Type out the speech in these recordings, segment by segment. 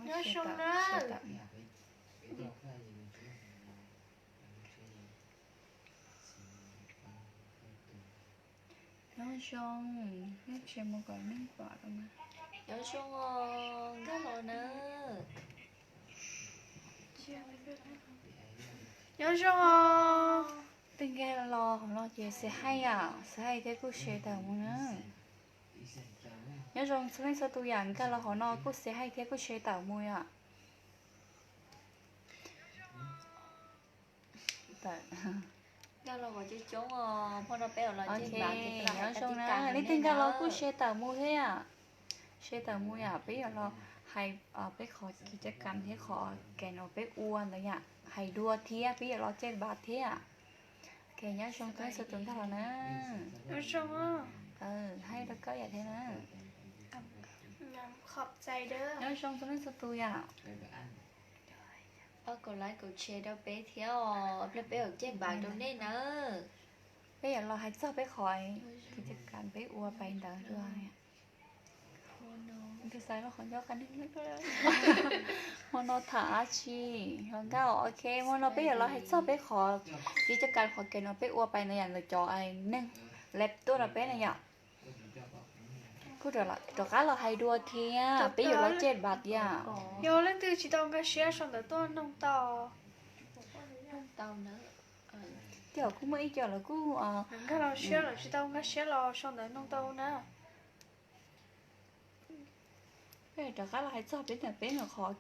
Nyob zoo na. Nyob zoo, neb tsis mus kom neeg pom los mas. Nyob zoo os, nkag los na. Nyob zoo os. Tus nkag los hauv no ces xia haij yam, xia haij thiab kuj share tawm mus na. Nyob zoo txhua leej txhua tus yam, nkag los hauv no kuj xia haij thiab kuj share tawm mus yom. Nyob zoo na, leej twg nkag los kuj share tawm mus thiab yam. Share tawm mus yam, peb yuav los hais peb qhov kis caj kam thiab qhov game uas peb ua ntawd yam, hais dua thiab peb yuav los chat back thiab. Ok, nyob zoo txhua leej txhua tus nkag los na. Nyob zoo. Hais rau koj yam thiab na. Nyob zoo txhua leej txhua tus yam. Pab kom like kom share rau peb thiab os, peb yuav chat back rau nej nawb. Peb yuav los hais txog peb qhov kis caj kam peb ua pais ntawd dua. Hmo no tham dab tsi los nkauj, ok, hmo no peb yuav los hais txog peb qhov kis caj kam qhov game no peb ua pais ntawd yam ntawm cov neeg lab tuaj rau peb na yom. Kuj rov qab los hais dua thiab, peb yuav los chat back yam. Yog leej twg tsis tau nkag siab sau ntawv tuaj noog tau. Tej zaum kuj muaj ib co lawv kuj nkag los siab, lawv tsis tau nkag siab los sau ntawv noog tau na. Peb rov qab los hais txog peb ntawm peb nws qhov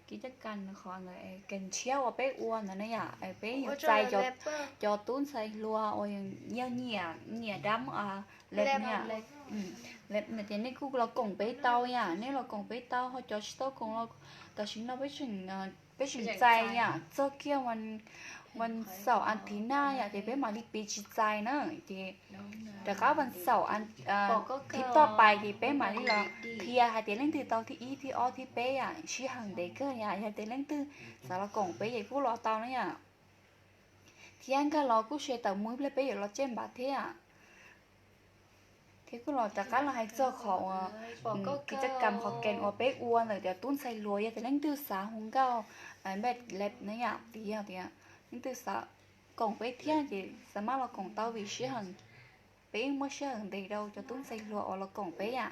kis caj kam nws qhov ntawd game tshiab uas peb ua ntawd na yom, peb yuav txais cov tub ntxhais hluas uas yog nyiam, nyiam dab lab na, lab na ces nej kuj los koom peb tau yom, nej los koom peb tau, ho cov tsis tau koom los tam sim no peb tseem txais yom, txog kiag vas xaum as thiv naj yom ces peb mam li piv tsis txais na. Ces rov qab vas xaum thiv toj pais ces peb mam li los qhia hais tias leej twg tau thib ib thib ob thib peb yom, sij hawm ntev kawg yom. Yog tias leej twg xav los koom peb ces kuj los tau na yom. Thiab nkag los kuj share tawm mus ib pliag peb yuav los chat back thiab. Thiab kuj los rov qab los hais txog qhov uas kis caj kam qhov game uas peb ua ntawm cov tub ntxhais hluas, yog tias leej twg xav hu nkauj npaj lab na yom, tias yog tias leej twg xav koom peb thiab ces xav maj los koom tau vim sij hawm, peb yeej muaj sij hawm ntev rau cov tub ntxhais hluas uas los koom peb yom.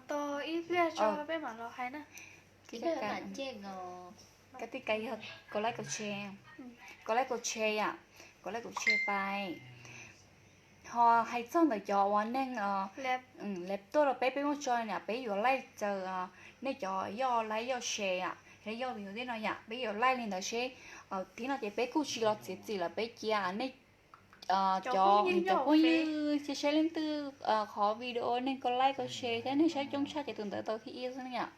Tos ib pliag tso peb mam los hais na. Koj tij ka yog kaum like kaum share, kaum like kaum share yom, kaum like kaum share pais. Ho hais txog ntawm cov uas neeg lab tuaj rau peb, peb muab tso na, peb yuav laij txawm nej cov yoj like yoj share yom, yoj view tej no yom, peb yuav laij li ntawd seb. Thib no ces peb kuj tsis los txiav txim lawm, peb cia nej cov, cov phooj ywg cia seb leej twg qhov video neeg kaum like kaum share thiab neeg saib coob tshaj ces tus ntawd tau thib ib xwb na yom.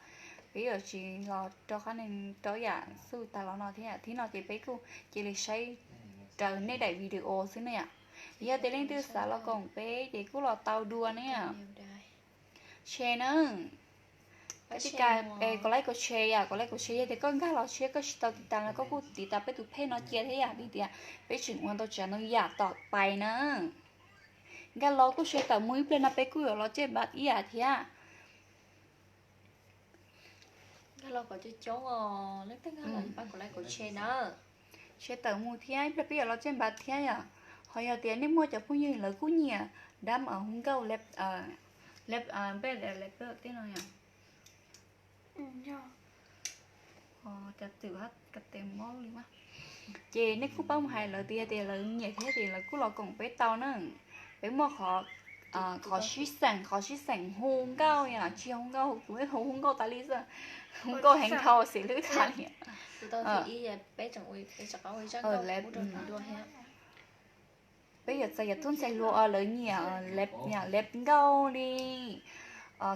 Peb yuav tsis los rau qhov neeg rau yam xub tas los no thiab, thib no ces peb kuj cia li saib raws nej daim video xwb na yom. Yog tias leej twg xav los koom peb ces kuj los tau dua na yom. Share na. Koj tij ka, kaum like kaum share yom, kaum like kaum share, yog tias koj nkag los thiab koj tsis tau tiv tas no koj kuj tiv tas peb tus phej no cia thiab yom, vim tias peb tseem ua ntau tsav ntau yam tom pais na. Nkag los kuj share tawm mus ib pliag no peb kuj yuav los chat back ib yam thiab. Nkag los kom coob coob os, leej twg nkag los pab kaum like kaum share na. Share tawm mus thiab ib pliag peb yuav los chat back thiab yom. Ho yog tias nej muaj cov phooj ywg lawv kuj nyiam dab hu nkauj, lab, lab tej no yom. Cov twm hab ka tes mob li mas. Ces nej kuj pab mus hais lawv tias, tias lawv nyiam thiab ces lawv kuj los koom peb tau na. Peb muaj qhov, qhov sib xeem, qhov sib xeem hu nkauj yom, tsis hu nkauj, kuv hu nkauj tas li xwb, hu nkauj heev dhau xim lwb tas li. Peb yuav txais cov tub ntxhais hluas uas lawv nyiam, nyiam lab nkauj li,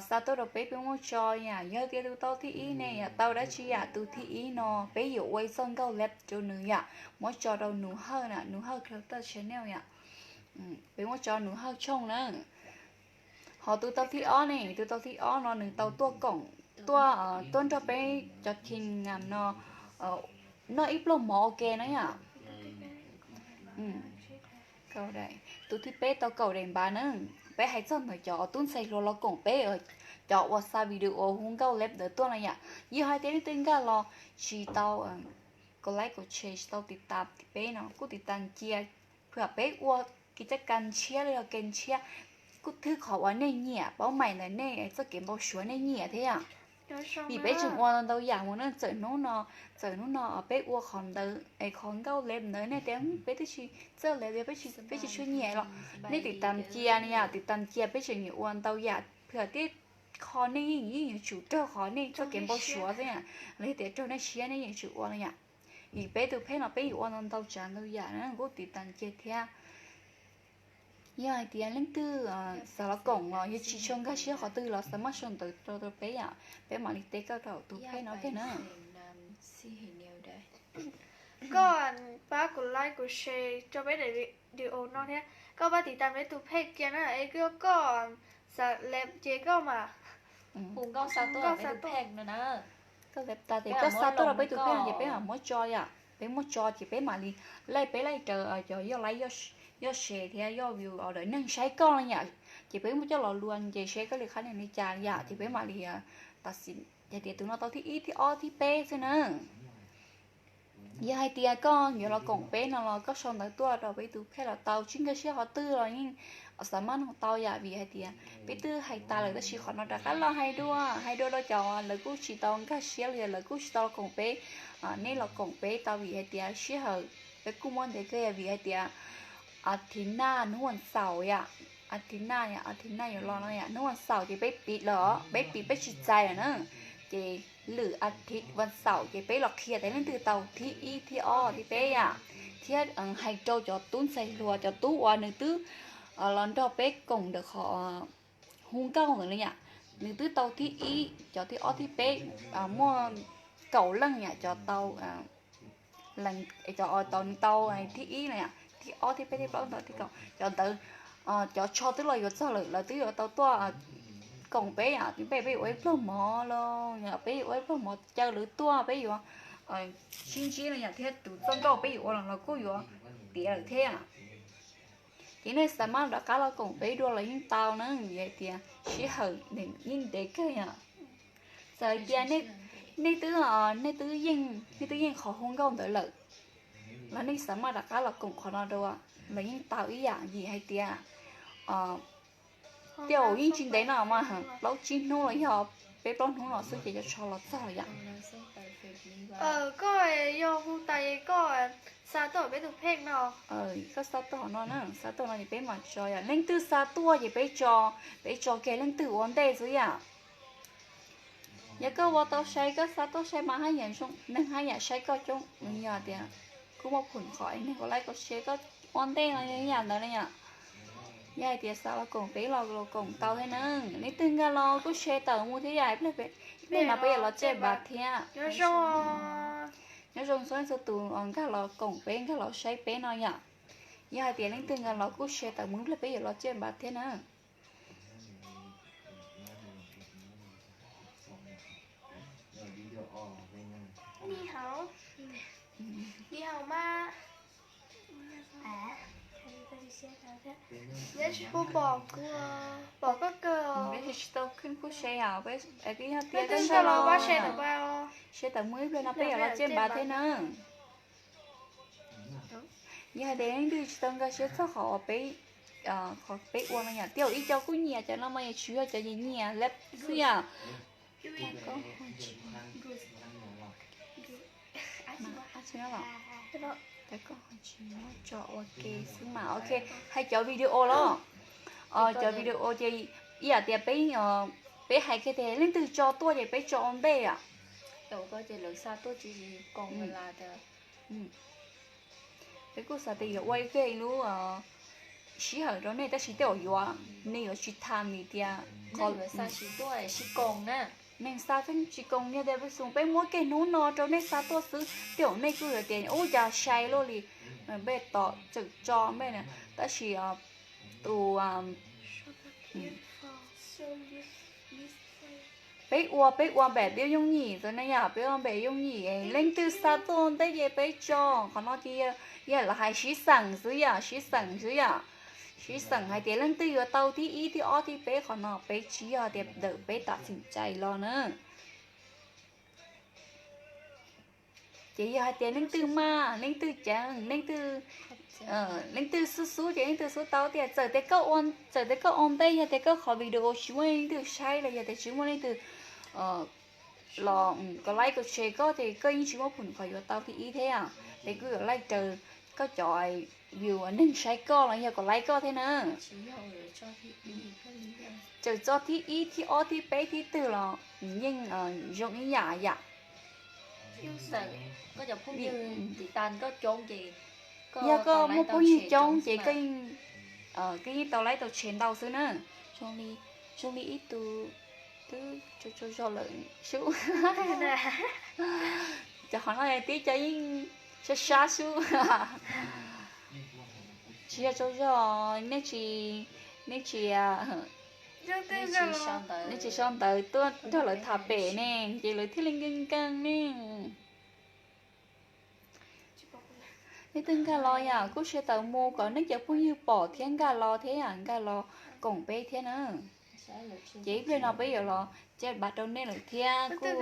xa tuaj rau peb, peb muab tso yom. Yog tias tus tau thib ib ne yom, tau dab tsi yam, tus thib ib no peb yuav ua ib txoj nkauj lab rau nws yom, muab tso rau Nus Hawj na, Nus Hawj Creator Channel yom. Peb muab tso Nus Hawj tshooj na. Ho tus tau thib ob ne, tus tau thib ob no nws tau tuaj koom, tuaj, tuaj nrog peb cov team no noj ib pluag mov ua ke na yom. Tus thib peb tau kaum daim npav na. Peb hais txog ntawm cov tub ntxhais hluas los koom peb, cov uas xa video hu nkauj leb ntawd tuaj no yom. Yog hais tias leej twg nkag los tsis tau kom like kom share, tsis tau tiv tas peb no kuj tiv tas cia, phwam peb ua kev caj kas ntshiab los yog kev ntshiab, kuj thwb qhov uas nej nyiam, paub mais ntawm nej txoj kev npau suav nej nyiam thiab yom. Vim peb tseem ua ntau yam mus na, txawm hnub no, txawm hnub no peb ua qhov ntawd es qhov nkauj leb ntawd nej tias peb twb tsis txawj leb, peb tsis tshua nyiam los nej tiv tas cia no yom, tiv tas cia peb tseem yuav ua ntau yam, phwam tej qho nej yeej yeej yuav tsum raug qhov nej txoj kev npau suav xwb, los yog tias raug nej siab nej yeej yuav tsum ua no yom. Vim peb tus phej no peb yuav ua ntau ntau tsav ntau yam na kuj tiv tas cia thiab. Yog hais tias leej twg xav los koom los yog tsis tshua nkag siab qhov twg los xav maj sau ntawv rau rau peb yom, peb mam li teb koj rau tus phej no kiag na. Koj pab kuv like kuv share rau peb daim video no thiab koj pab tiv tas peb tus phej kiag na, es koj xav leb ces koj mam hu nkauj xa tuaj peb tus phej no na. Koj leb tas ces koj xa tuaj rau peb tus phej no ces peb mam muab tso yom, peb muab tso ces peb mam li laij, peb laij raws cov yog like, yog share thiab yog view, lawv neeg saib koj no yom, ces peb muab coj los luag ces saib koj li qhab neeg li cas yom, ces peb mam li tam sim hais tias tus no tau thib ib thib ob thib peb xwb na. Yog hais tias koj yuav los koom peb no los koj sau ntawv tuaj rau peb tus phej los tau, tsis nkag siab qhov twg los yeej xav maj no tau yom, vim hais tias peb twb hais tas lawm tab sis qhov no rov qab los hais dua, hais dua rau cov lawv kuj tsis tau nkag siab los yog lawv kuj tsis tau los koom peb, nej los koom peb tau vim hais tias sij hawm peb kuj muaj ntev kawg vim hais tias a thi naj hnub vas xaum yom, a thi naj, a thi naj yuav los no yom, hnub vas xaum ces peb piv lawm, peb piv peb tsis txais lawm na. Ces lwm a thi vas xaum ces peb los qhia tias leej twg tau thib ib thib ob thib peb yom, thiab hais rau cov tub ntxhais hluas cov tub uas nws twb los nrog peb koom ntawm qhov hu nkauj ntawd li yom, nws twb tau thib ib, cov thib ob thib peb muaj kaum leej yom, cov tau, cov tau nws tau thib ib na, thib ob thib peb thib plaub thib kaum cov ntawd, cov tsho twb los yuav txog lawm, lawv twb yuav tau tuaj koom peb yom, peb, peb yuav ua ib pluag mov los yom, peb yuav ua ib pluag mov caw lawv tuaj, peb yuav sib ntsib no yom, thiab tus txoj nkauj peb yuav ua los los kuj yuav tiav lawm thiab. Ces nej xav maj rov qab los koom peb dua los yeej tau na, vim hais tias sij hawm yeej ntev kawg yom. Txawm hais tias nej twb, nej twb yeej, nej twb yeej qhov hu nkauj ntawd lawm los nej xav maj rov qab los koom qhov no dua los yeej tau ib yam, vim hais tias tej zaum yeej tsis ntev no mas, plaub tsib hnub los yog peb plaub hnub no xwb ces cov tsho los txog yom. Koj yog hu tas koj xa tuaj peb tus phej no. Koj xa tuaj qhov no na, xa tuaj no ces peb mam tso yom, leej twg xa tuaj ces peb tso, peb tso kiag leej twg ua ntej xwb yom. Yog koj ua tau sai koj xa tuaj sai mas haj yam zoo, neeg haj yam saib koj coob, yog tias kuj muaj phum qhov neeg kom like kom share koj ua ntej no yam ntawd na yom. Yog hais tias xav los koom peb los los koom tau thiab na, leej twg nkag los kuj share tawm mus thiab yom, ib pliag no peb yuav los caj npas thiab. Nyob zoo txhua leej txhua tus nkag los koom peb nkag los saib peb no yom. Yog hais tias leej twg nkag los kuj share tawm mus, ib pliag peb yuav los caj npas thiab na. Peb tsis tau khwb pub share os, peb, peb yog tias koj nkag los share tawm mus ib pliag no peb yuav los caj npas thiab na. Yog hais tias leej twg tsis tau nkag siab txog qhov uas peb, qhov peb ua no yom, tej zaum ib co kuj nyiam, cov no mas yog tsis yog cov nyiam nyiam leb xwb yom. Tsis muab tso ua ke xwb mas, ok. Hais cov video los, cov video ces ib yam tias peb, peb hais kiag tias leej twg tso tuaj ces peb tso ua ntej yom. Peb kuj xav tias yuav ua ib pliag ib lub sij hawm rau nej tab sis tej zaum yuav, nej yuav tsis tham vim tias qhov neeg xa tsis koom, yog tias peb xus peb muab kiag hnub no rau nej xa tuaj xwb tej zaum nej kuj yuav tias ub cas sai luaj li, npej tom tseem tso npej na, tab sis tus Peb ua, peb ua npem peb yooj yim ntawd na yom, peb ua npem yooj yim, leej twg xa tuaj ua ntej ces peb tso. Qhov no ces yog lawv hais sib xeem xwb yom, sib xeem xwb yom, sib xeem hais tias leej twg yuav tau thib ib thib ob thib peb, qhov no peb tsis yog tias ntawm peb tam txim cai los na. Ces yog hais tias leej twg maj, leej twg ceev, leej twg, leej twg xub xub ces leej twg xub tau tias txawm tias koj ua, txawm tias koj ua ntej yog tias koj qhov video tsis muaj leej twg saib los yog tias tsis muaj leej twg los kom like kom share koj ces koj yeej tsis muaj phum qhov yuav tau thib ib thiab yom. Ces kuj yuav like raws koj cov view, neeg saib koj los yog kom like koj thiab na. Txawm tso thib ib thib ob thib peb thib twg los yeej zoo ib yam yom. Yog koj muaj phooj ywg coob ces koj yeej tau like tau share ntau xwb na. Zoo li ib tug twb tsaug tsaug zog lawm sub. Cov qhov no twb cov yeej sab sab sub. Tsis yog tsaug zog, nej tsis, nej tsis, nej tsis sau ntawv tuaj nrog lawv tham pem ne, ces lawv thiaj li nkees nkees ne. Nej twg nkag los yom kuj share tawm mus kom nej cov phooj ywg pom thiab nkag los thiab yom, nkag los koom peb thiab na. Ces ib pliag no peb yuav los caj npab rau nej lawm thiab kuj,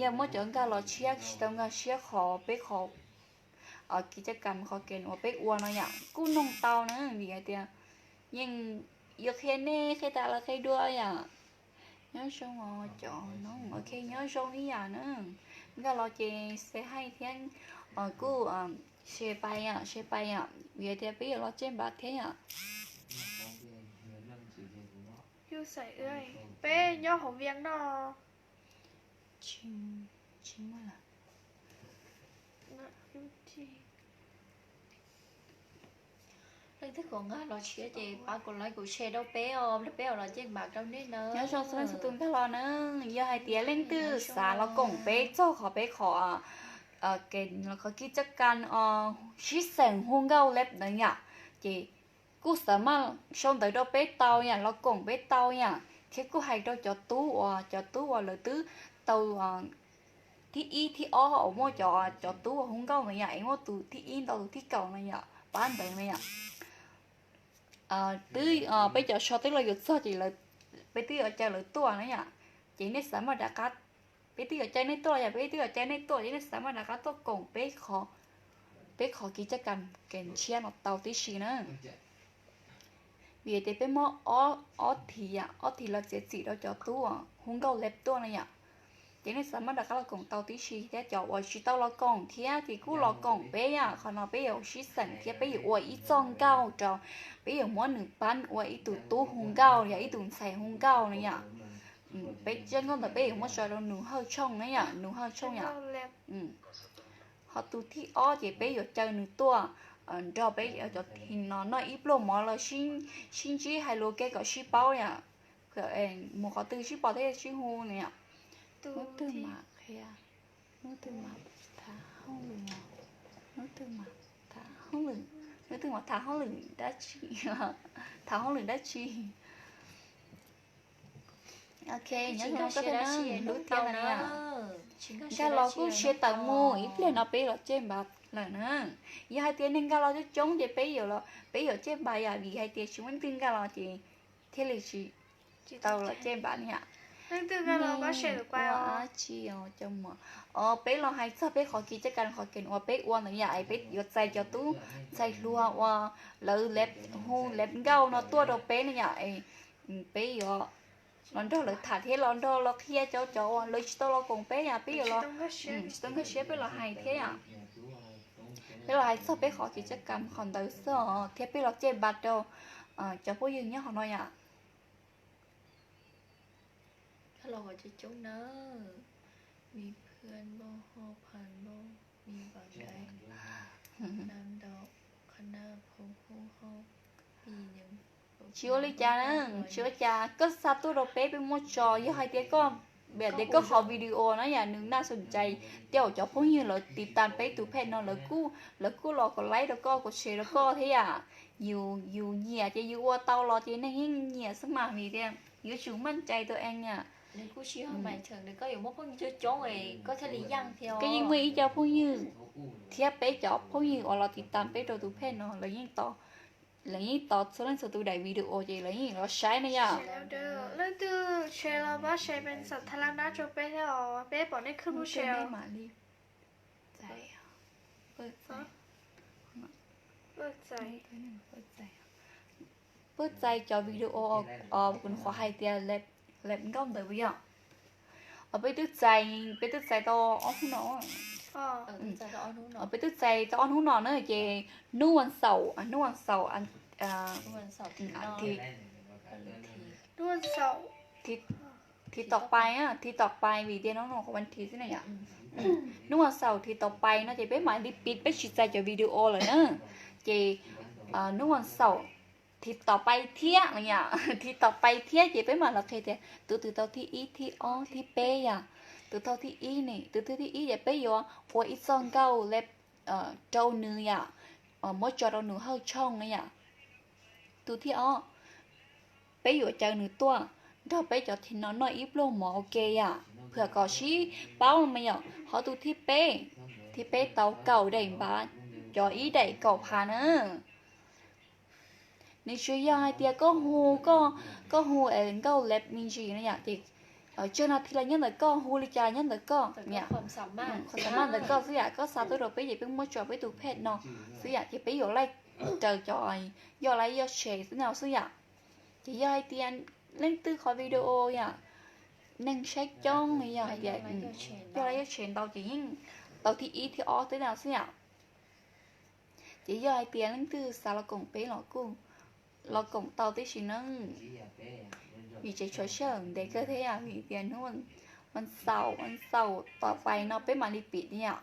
yog muab cov nkag los tshiab tsis tau nkag siab qhov peb qhov kiv caj kam qhov kev uas peb ua no yom kuj noog tau na, vim hais tias yeej yuav qhia nej qhia tas los qhia dua yom. Nyob zoo os cov no, ok, nyob zoo ib yam na. Nkag los ces say hi thiab, kuj share pais yom, share pais yom, vim tias peb yuav los caj npab thiab yom. Peb nyob hauv Vias no. Tsis muaj lawm. Leej twg kom nkag los tshiab ces pab kom like kom share rau peb os, peb los caj npab rau nej na. Nyob zoo txhua leej txhua tus nkag los na, yog hais tias leej twg xav los koom peb txog qhov peb qhov kev, qhov kiv caj kam os, sib xeem hu nkauj leb ntawd yom, ces kuj xav maj sau ntawv rau peb tau yom, los koom peb tau yom, thiab kuj hais rau cov tub uas, cov tub uas lawv twb tau thib ib thib ob uas muaj cov, cov tub uas hu nkauj ntawd yom, es muaj tus thib ib ntau tus thib kaum no yom, pab ntawd no yom. Twb, peb cov so twb los yuav txog ces peb twb yuav caw lawv tuaj na yom, ces nej xav maj rov qab, peb twb yuav caw nej tuaj yom, peb twb yuav caw nej tuaj ces nej xav maj rov qab tuaj koom peb qhov, peb qhov kiv caj kam kev ntshiab no tau tib si na. Vim tias peb muab ob thiv, ob thiv los txiav txim rau cov tub uas hu nkauj leb tuaj na yom. Ces nej xav maj rov qab los koom tau tib si thiab, cov uas tsis tau los koom thiab ces kuj los koom peb yom, qhov no peb yuav sib xeem thiab peb yuav ua ib txoj nkauj rau, peb yuav muab nws pab ua ib tug tub hu nkauj, yog ib tug ntxhais hu nkauj na yom. Peb txoj nkauj ntawd peb yuav muab tso rau nws hawj tshooj na yom, nws hawj tshooj yom. Ho tus thib ob ces peb yuav caw nws tuaj nrog peb cov no noj ib pluag mov los sib ntsib hais lus ke kom sib paub yom. Mus qhov twg sib pom thiab sib hu na yom. Hnub twg mam qhia, hnub twg mam tham hauj lwm, hnub twg mam tham hauj lwm, hnub twg mam tham hauj lwm dab tsi, tham hauj lwm dab tsi. Ok, nyob zoo koj thiab na, hlub tiag na. Nkag los kuj share tawm mus, ib pliag no peb los caj npab lawm na. Yog hais tias neeg nkag los coob coob ces peb yuav, peb yuav caj npab yom, vim hais tias tsis muaj leej twg nkag los ces thiaj li tsis tau los caj npab na yom. Ua dab tsi os cov muam. Os, peb los hais txog peb qhov kiv caj kam qhov kev uas peb ua ntawd yom, es peb yuav txais cov tub ntxhais hluas uas lawv hu leb nkauj no tuaj rau peb na yom, es peb yuav los nrog lawv tham thiab los nrog los qhia cov, cov uas lawv tsis tau los koom peb yom, peb yuav los, tsis tau nkag siab peb los hais thiab yom. Peb los hais txog peb qhov kiv caj kam qhov ntawd xwb os, thiab peb los caj npab rau cov phooj ywg nyob hauv no yom. Tsis ua li cas na, tsis ua cas, koj xa tuaj rau peb, peb muab tso. Yog hais tias koj Vim tias koj qhov video no yom nws naj xu ncais, tej zaum cov phooj ywg lawv tiv tas peb tus phej no lawv kuj, lawv kuj los kom like rau koj, kom share rau koj thiab yom. Yus, yus nyiam ces yus ua tau los ces neeg yeej nyiam xwb mas, vim tias yuav tsum maj cai tus ees yom. Koj yeej muaj ib co phooj ywg thiab peb cov phooj ywg uas los tiv tas peb rau tus phej no lawv yeej tos, lawv yeej tos txhua leej txhua tus daim video ces lawv yeej los saib na yom. Leej twg share los pab share pes xas tha la nab rau peb thiab os, peb pom nej khwb lub share. Peb txais cov video, qhov hais tias lab nkauj ntawd puas yog? Os peb twb txais, peb twb txais tau ob hnub no. Os peb twb txais tau ob hnub no na ces hnub vas xaum, hnub vas xaum, thi tom pais, thi tom pais vim tias no no qhov vas thiv xwb na yom. Hnub vas xaum thi tom pais no ces peb mam li pib, peb tsis txais cov video lawm na. Ces hnub vas xaum thi tom pais thiab no yom, thi tom pais thiab ces peb mam los qhia tias tus twg tau thib ib thib ob thib peb yom. Tus tau thib ib ne, tus thib ib ces peb yuav ua ib txoj nkauj lab rau nws yom, muab tso rau nws hauj tshooj na yom. Tus thib ob peb yuav caw nws tuaj nrog peb cov thiv no noj ib pluag mov ua ke yom, pham kom sib paub mas yom. Ho tus thib peb, thib peb tau kaum daim npav, cov ib daim kaum phav na. Nws tsuas yog hais tias koj hu, koj hu nkauj lab me ntsis no yom, ces tsawg nas this los nyob ntawm koj, hu li cas los nyob ntawm koj, qhov xam maj ntawm koj xwb yom. Koj xa tuaj rau peb ces peb muab tso peb tus phej no xwb yom, ces peb yuav laij raws cov yoj laij yoj tsheb xwb no xwb yom. Ces yog hais tias leej twg qhov video yom, neeg saib coob li yog hais tias yoj laij yoj tsheb ntau ces yeej tau thib ib thib ob xwb no xwb yom. Ces yog hais tias leej twg xav los koom peb los kuj los koom tau tib si na. Vim tseem tshuav sij hawm ntev kawg thiab yom, vim tias hnub vas xaum, vas xaum tom pais no peb mam li pib yom.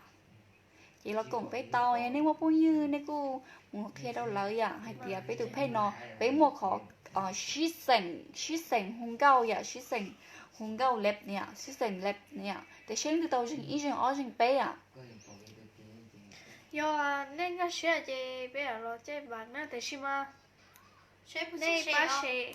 Ces los koom peb tau, yog nej muaj phooj ywg nej kuj mus qhia rau lawv yom, hais tias peb tus phej no peb muaj qhov sib xeem, sib xeem hu nkauj yom, sib xeem hu nkauj lab yom, sib xeem lab yom, tias seb leej twg tau zeeg ib zeeg ob zeeg peb yom. Yog nej nkag siab ces peb los caj npab na, tiam sis mas nej pab share.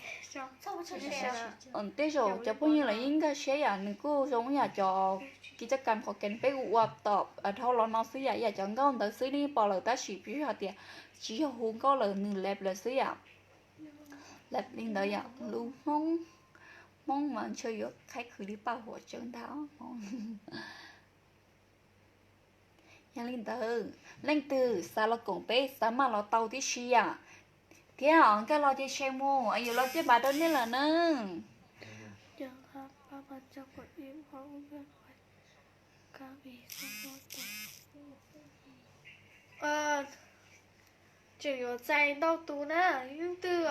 Tej zaum cov phooj ywg los yeej nkag siab yom, nws kuj zoo yam cov kis caj kas qhov kev peb ua ua tom dhau los no xwb yom, yam cov nkauj ntawd xwb nej pom lawm tab sis peb hais tias tsis yog hu nkauj lawm, nws lab lawm xwb yom. Lab li ntawd yom, lus Hmoob, Hmoob mas ntshe yuav qhaib khwv li paj huam tsawv ntag Hmoob. Yog li ntawd leej twg xav los koom peb xav maj los tau tib si yom, thiab nkag los ces share mus yuav los caj npab rau nej lawm na. Tseem yuav txais ntau tus na, leej twg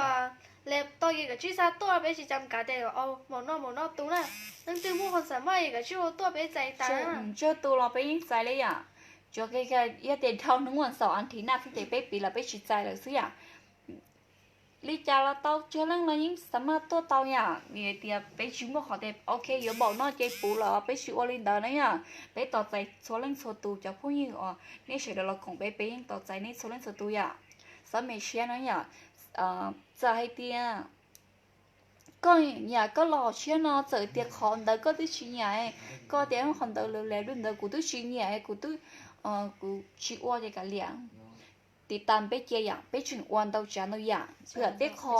lab tau ces kav tsij xa tuaj, peb tsis cam kav tias maum no maum no tus na. Leej twg muaj qhov xam maj ces kav tsij hu tuaj peb txais tas. Tsawg tus los peb yeej txais li yom, tsuas yog tias dhau hnub vas xaum a thiv naj xwb ces peb piv los peb tsis txais lawm xwb yom. Li cas los tau, tsawg leej los yeej xam maj tuaj tau yom, vim tias peb tsis muaj qhov tias ok yuav maum no ces puv los peb tsis ua li ntawd na yom. Peb tos txais txhua leej txhua tus cov phooj ywg uas nej sawv daws los koom peb, peb yeej tos txais nej txhua leej txhua tus yom. Txhob me siab na yom. Txawm hais tias koj nyiam koj los tshiab no, txawm tias qhov ntawd koj twb tsis nyiam, koj tias qhov ntawd lawv lab li ntawd kuv twb tsis nyiam, kuv twb, kuv tsis ua ces kav liam. Tiv tas peb cia yom, peb tseem ua ntau tsav ntau yam, txawm tej qho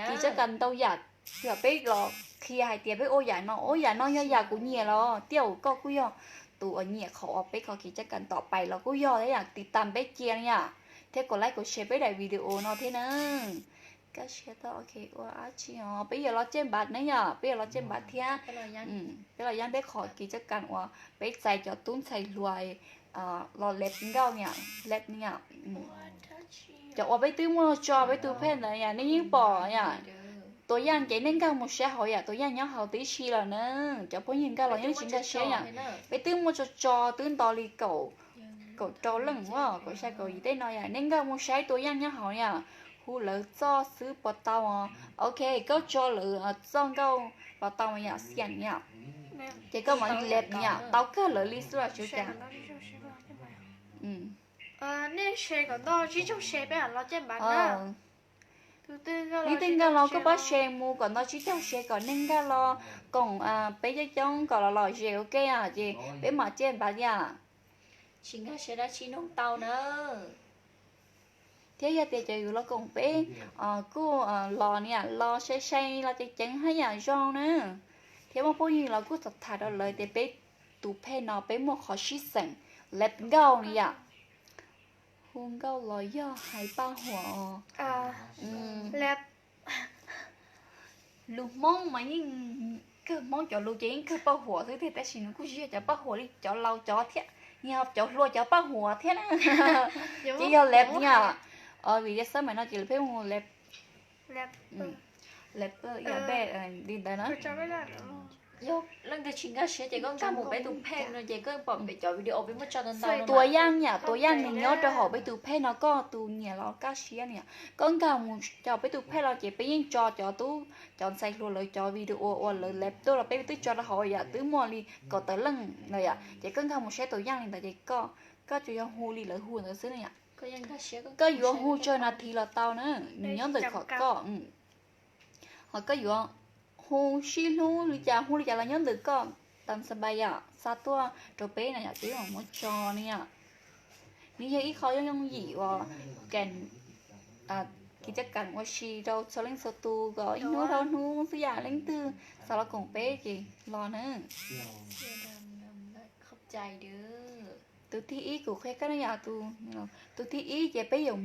kis caj kas ntau yam, txawm peb los qhia hais tias peb ua yam no, ua yam no yog yam kuv nyiam los tiag, koj kuj yog tus uas nyiam qhov uas peb qhov kis caj kas tom pais los kuj yog thiab yom, tiv tas peb cia na yom, thiab kom like kom share peb daim video no thiab na. Kaj siab tau, ok, ua dab tsi os, peb yuav los caj npab na yom, peb yuav los caj npab thiab. Peb los yab peb qhov kis caj kas uas peb txais cov tub ntxhais hluas los lab nkauj niam, lab niam. Cov uas peb twb muaj tso peb tus phej ntawd yom, nej yeej pom yom. Tua yaj ces nej nkag mus saib hauv yom, tua yaj nyob hauv tib si lawm na. Cov phooj ywg nkag los yeej tsis nkag siab yom. Peb twb muaj tso tso twb nto li kaum, kaum rau leej, kaum xya kaum yim tej no yom, nej nkag mus saib tua yaj nyob hauv yom. Hu lawv txoj xwb puas tau os? Ok, koj tso lawv txoj nkauj puas tau yom, xiam yom. Ces koj mam li lab yom, tau kawg lawv li xwb los tsis ua cas. Nej share kom ntau tsib caug share peb mam los caj npab na. Leej twg nkag los koj pab share mus kom ntau tsib caug share kom neeg nkag los koom peb coob coob kom los lom zem ua ke os, ces peb mam caj npab thiab. Tsis nkag share dab tsi nug tau na. Thiab yog tias cov yuav los koom peb kuj los niam los sai sai los ceev ceev haj yam zoo na. Thiab muaj phooj ywg los kuj tham tham rau lawv tias peb tus phej no peb muaj qhov sib xeem lab nkauj li yam. Hu nkauj los yog hais paj huam os. Lus Hmoob mas yeej kawg, Hmoob cov lus ces yeej kawg paj huam xwb tiag, tab sis nws kuj tsis yog cov paj huam li cov laus cov thiab, yog cov hluas cov paj huam thiab na. Ces yog lab yom, vim yog xab maim no ces lawv pheej hu lab, lab yog bed li ntawd na. Yog leej twg tsis nkag siab ces koj nkag mus peb tus phej no ces koj pom peb cov video peb muab tso ntau ntau. Tua yaj yom, tua yaj nws nyob rau hauv peb tus phej no, koj tus nyiam los kaj siab niam, koj nkag mus rau peb tus phej los ces peb yeej tso cov tub cov ntxhais hluas lawv cov video uas lawv lab tuaj los peb twb tso rau hauv yom, twb muaj li kaum tawm leej lawm yom, ces koj nkag mus saib tua yaj li ntawd ces koj tsuas yog hu li lawv hu ntawd xwb na yom. Koj yuav hu tsawg nas this los tau na, nws nyob ntawm qhov koj. Ho koj yuav hu sib hlub li cas hu li cas los nyob ntawm koj, tam xa npais yom, xa tuaj rau peb na yom, peb mam muab tso na yom. Nws yog ib qho yooj yooj yim uas kis caj kas ua si rau txhua leej txhua tus kom ib hnub dhau hnub xwb yam leej twg xav los koom peb ces los na. Tus thib ib kuv qhia koj na yom, tus thib ib ces peb yuav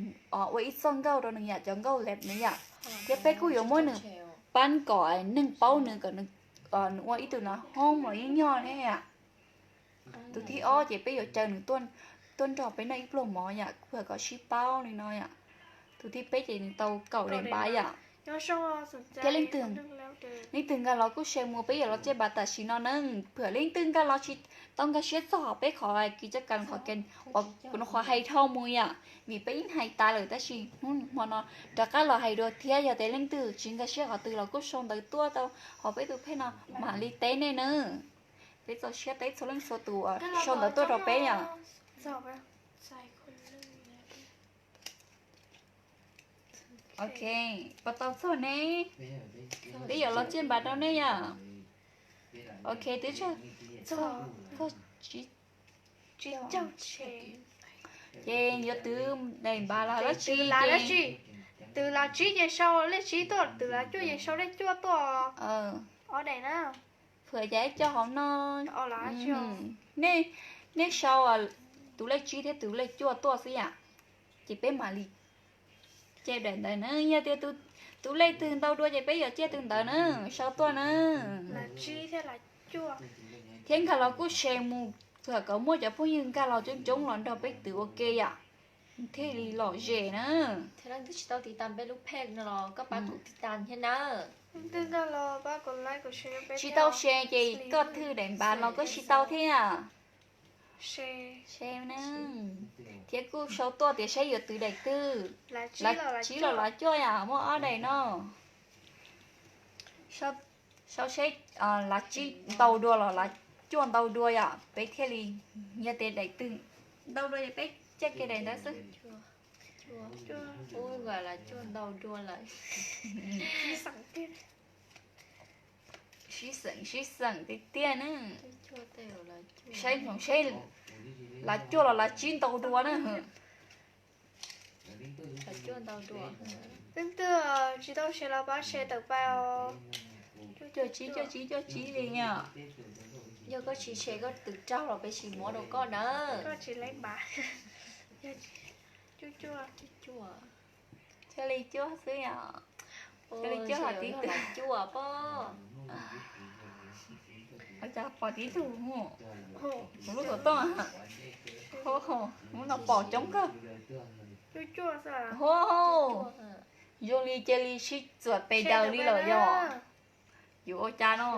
ua ib txoj nkauj rau nws yom, cov nkauj lab nws yom, thiab peb kuj yuav muab nws pab kom neeg paub nws kom nws ua ib tug nas hoob los yeej yog ne yom. Tus thib ob ces peb yuav caw nws tuaj nrog peb noj ib pluag mov yom, kuj kom sib paub li no yom. Tus thib peb ces nws tau kaum daim npav yom. Thiab leej twg, leej twg nkag los kuj share mus, peb yuav los caj npav tam sim no na. Pham leej twg nkag los tsis tau nkag siab txog peb qhov kis caj kas qhov ke, qhov hais dhau mus yom, vim peb yeej hais tas lawm tab sis hnub hmo no rov qab los hais dua thiab. Yog tias leej twg tsis nkag siab qhov twg los kuj sau ntawv tuaj rau hauv peb tus phej no mam li teb nej na. Peb txaus siab teb txhua leej txhua tus sau ntawv tuaj rau peb yom. Ok, puas tau txog ne? Peb yuav los caj npav rau nej yom. Ok, twb txog, txog tsib caug. Ces yuav twv daim npav los dab tsi ces, twv los tsib ces sau lej tsib tuaj, twv los cuaj ces sau lej cuaj tuaj. Ob daim na. Pham cas ib co hauv no. Nej, nej sau tus lej tsib thiab tus lej cuaj tuaj xwb yam. Ces peb mam li caj daim ntawd na, yog tias tus lej twg ntau dua ces peb yuav caj tus ntawd na, sau tuaj na. Thiab nkag los kuj share mus, kom muaj cov phooj ywg nkag los coob coob los nrog peb twv ua ke yom, thiaj li lom zem na. Leej twg tsis tau tiv tas peb lub phej no los koj pab kuv tiv tas thiab na. Tsis tau share ces koj thwj daim npav los koj tsis tau thiab. Thiab kuj sau tuaj tias saib yuav twv daim twg, lav tsib los lav cuaj yom, muaj ob daim no. Sau seb lav tsib ntau dua los lav cuaj ntau dua yom, peb thiaj li, yog tias daim twg ntau dua ces peb caj kiag daim ntawd xwb. Lav cuaj ntau dua lawm. Sib xeem sib xeem tiag tiag na. Saib ntsoov seb lav cuaj los lav tsib ntau dua na. Leej twg tsis tau share los pab share tawm pais os. Cuaj tsib, cuaj tsib, cuaj tsib li yom. Yog koj tsis share koj twv raug los peb tsis muab rau koj na. Koj tsis leej npav. Thiaj li cuaj xwb yom. Thiaj li cuaj los tib tug. Cas pom tib tug, kuv lub xov tooj, lub no pom coob kawg. Zoo li cia li sib txuam pes daws li lawm yom. Yuav ua cas no?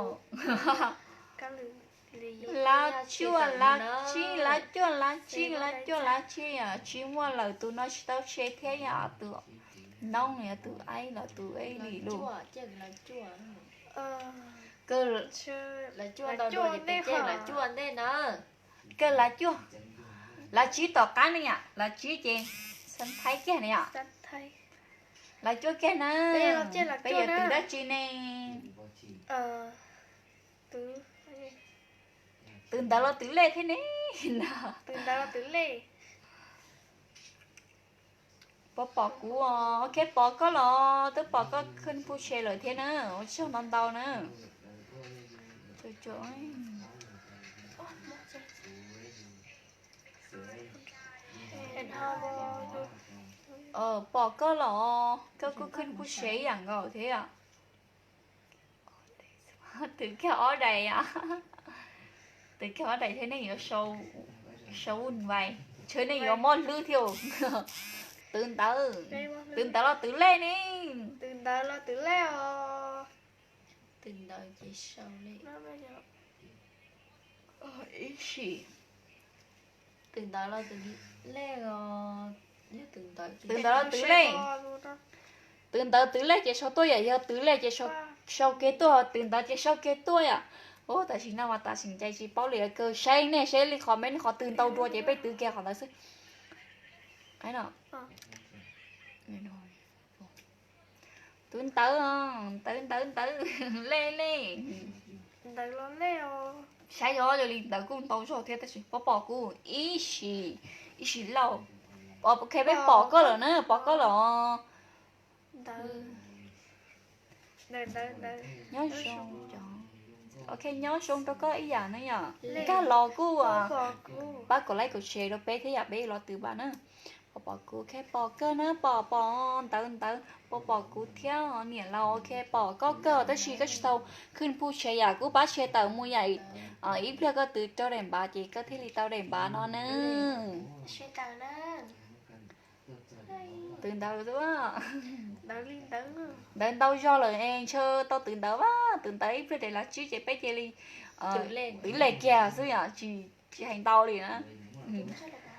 Lav cuaj lav tsib, lav cuaj lav tsib, lav cuaj lav tsib, tsis muaj lawm, tus no tsis tau share thiab yom, tus Noob yog tus aib los tus aib li lus. Kawg, lawv cuaj ntej na. Kawg lav cuaj, lav tsib tom qab ne yom, lav tsib ces xab thaib kiag ne yom. Lav cuaj kiag na. Peb yuav tus dab tsi ne? Tus ntawd los twv lej thiab ne. Pov pom kuv, ok, pom koj los twb pom koj khwb pub se lawm thiab na. Ua tsaug ntau ntau na. Pom koj los koj kuj khwb pub se ib yam nkaus thiab. Twv kiag ob daim, twv kiag ob daim thiab nej yuav sau ua vais, ntshe nej yuav mob hlwb thiab. Twv ntawd, twv ntawd los twv lej ne. Twv ntawd los twv lej os. Twv ntawd ces sau lej. Ib sim, twv ntawd los twv lej os. Twv ntawd los twv lej. Twv ntawd twv lej ces sau tuaj yom, yog twv lej ces sau kev tuaj, twv ntawd ces sau kev tuaj yom. Ua tam sim no mas tam sim ncais tsis paub li, kawg saib nej saib li qhov me qhov twg ntau dua ces peb twv kiag qhov ntawd xwb. Twv ntawd, ntawd ntawd ntawd, lej lej. Saib yog li ntawd kuj ntau zog thiab tab sis pov pom kuv ib sim, ib sim lauj. Ok, peb pom koj lawm na, pom koj lawm. Nyob zoo, ok, nyob zoo rau koj ib yam na yom. Nkag los kuj pab kom like kom share rau peb thiab yom, peb los twv npam na. Pom pom kuv, ok, pom kawg na, pom pom ntawd ntawd, pom pom kuv thiab niam laus, ok, pom koj kawg tab sis koj tsis tau khwb pub share yom, kuj pab share tawm mus yom. Ib pliag koj twv rau daim npav ces koj thiaj li tau daim npav no na. Twv ntawd, ntawd ntau zog lawm es ntshe tau twv ntawd, twv ntawd ib pliag daim lav tsib ces peb cia li twv lej kiag xwb yom, tsis, tsis hais ntau li na.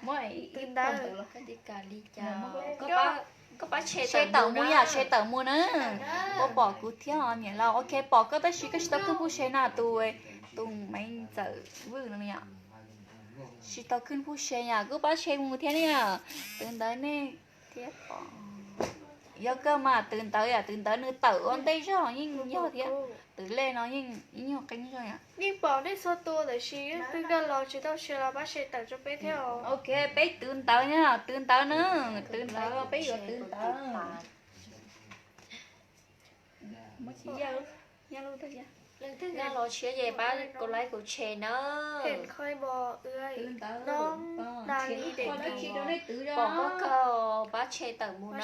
Muab twv ntawd, share tawm mus yom, share tawm mus na. Pov pom kuv thiab niam laus, ok, pom koj tab sis koj tsis tau khwb pub share na, tus, tus Maiv Ntxawm Vwj no yom. Tsis tau khwb pub share yom, kuj pab share mus thiab na yom. Twv ntawd nej thiab pom. Yog kawg mas twv ntawd yom, twv ntawd nws tawm ua ntej zog yeej yog thiab. Twv lej no yeej ib nyuag qeeb zog yom. Yeej pom nej txhua tus tab sis leej twg nkag los tsis tau share los pab share tawm rau peb thiab os. Ok, peb twv ntawd na, twv ntawd na, twv ntawd, peb yuav twv ntawd. Leej twg nkag los tshiab ces pab kuv like kuv share na. Pom koj kawg, pab share tawm mus na.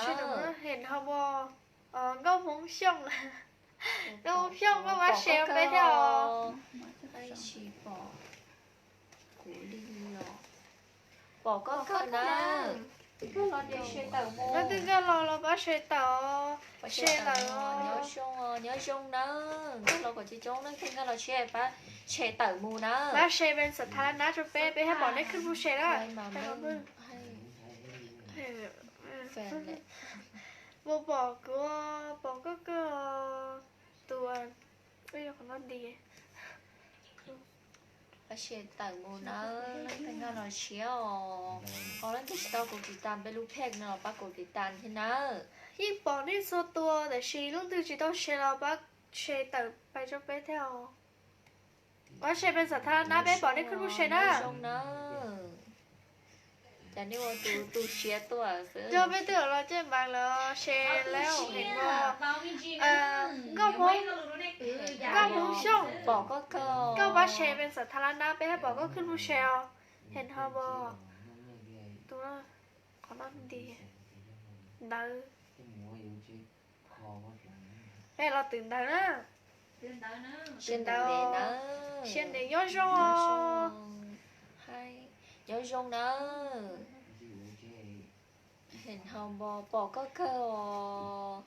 Nkauj Hmoob Xyooj, Nkauj Hmoob Xyooj koj pab share peb thiab os. Tsis pom kuv li los. Pom koj kawg na. Leej twg nkag los los pab share tawm, share tawm. Nyob zoo, nyob zoo na. Nkag los kom coob coob, leej twg nkag los tshiab pab share tawm mus na. Pab share peb xam tha lab nab rau peb, peb thiaj pom nej khwb pub share na. Mus pom kuv, pom koj kawg, tus, pab share tawm mus na, leej twg nkag los tshiab os. Ho leej twg tsis tau kuv tiv tas peb lub pheej no los pab kuv tiv tas thiab na. Yeej pom nej txhua tus tab sis leej twg tsis tau share los pab share tawm pais rau peb thiab os. Pab share peb xam tha lab nab, peb pom nej khwb pub share na. Cas nej ua tus tu siab tuaj xwb. Yog peb twb los coj mas los share lawm heev os. Nkauj Hmoob, Nkauj Hmoob Xyooj, pom koj kawg, koj pab share peb xam tha lab nab, peb thiaj pom koj khwb pub share os. Heev ho os. Tus, qhov no nti ntawd. Peb los twv ntawd na. Twv ntawd, siab ntev, nyob zoo. Nyob zoo na. Heev ho os, pom koj kawg os.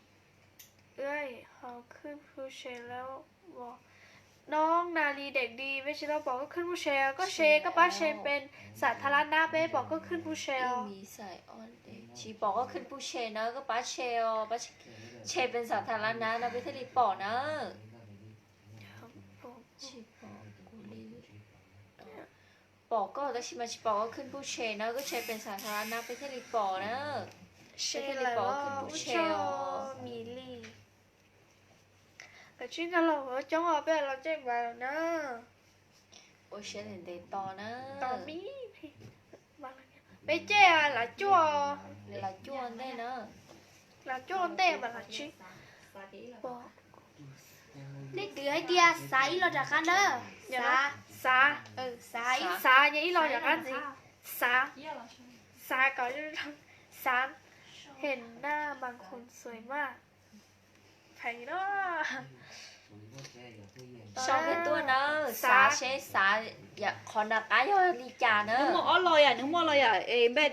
Ho khwb pub share lawm os. Noob Nas Lis Deem Dis, peb tsis tau pom koj khwb pub share, koj share, koj pab share peb xam tha lab nab, peb pom koj khwb pub share os. Tsis pom koj khwb pub share na, koj pab share os, pab share pes xas tha la na no peb thiaj li pom na. Tsis pom kuv li. Pom koj tab sis mas tsis pom koj khwb pub share na, koj share pes xas tha la na peb thiaj li pom na. Peb thiaj li pom koj khwb pub share os. Koj tsis nkag los coob os, peb los caij npas na. Ua siab ntev ntev tos na. Peb caij lav cuaj, lav cuaj ntej na. Lav cuaj ntej mas lav tsis. Nej twv hais tias xav ib los rov qab na. Xav, xav ib, xav yog ib los rov qab ntxiv. Xav, xav kom, xav, เห็นหน้าบางคนสวยมาก Pheej no. Sau thiab tuaj na, xav seb xav qhov nram qab yog li cas na. Nws muaj ob los yom, nws muaj los yom, es npaj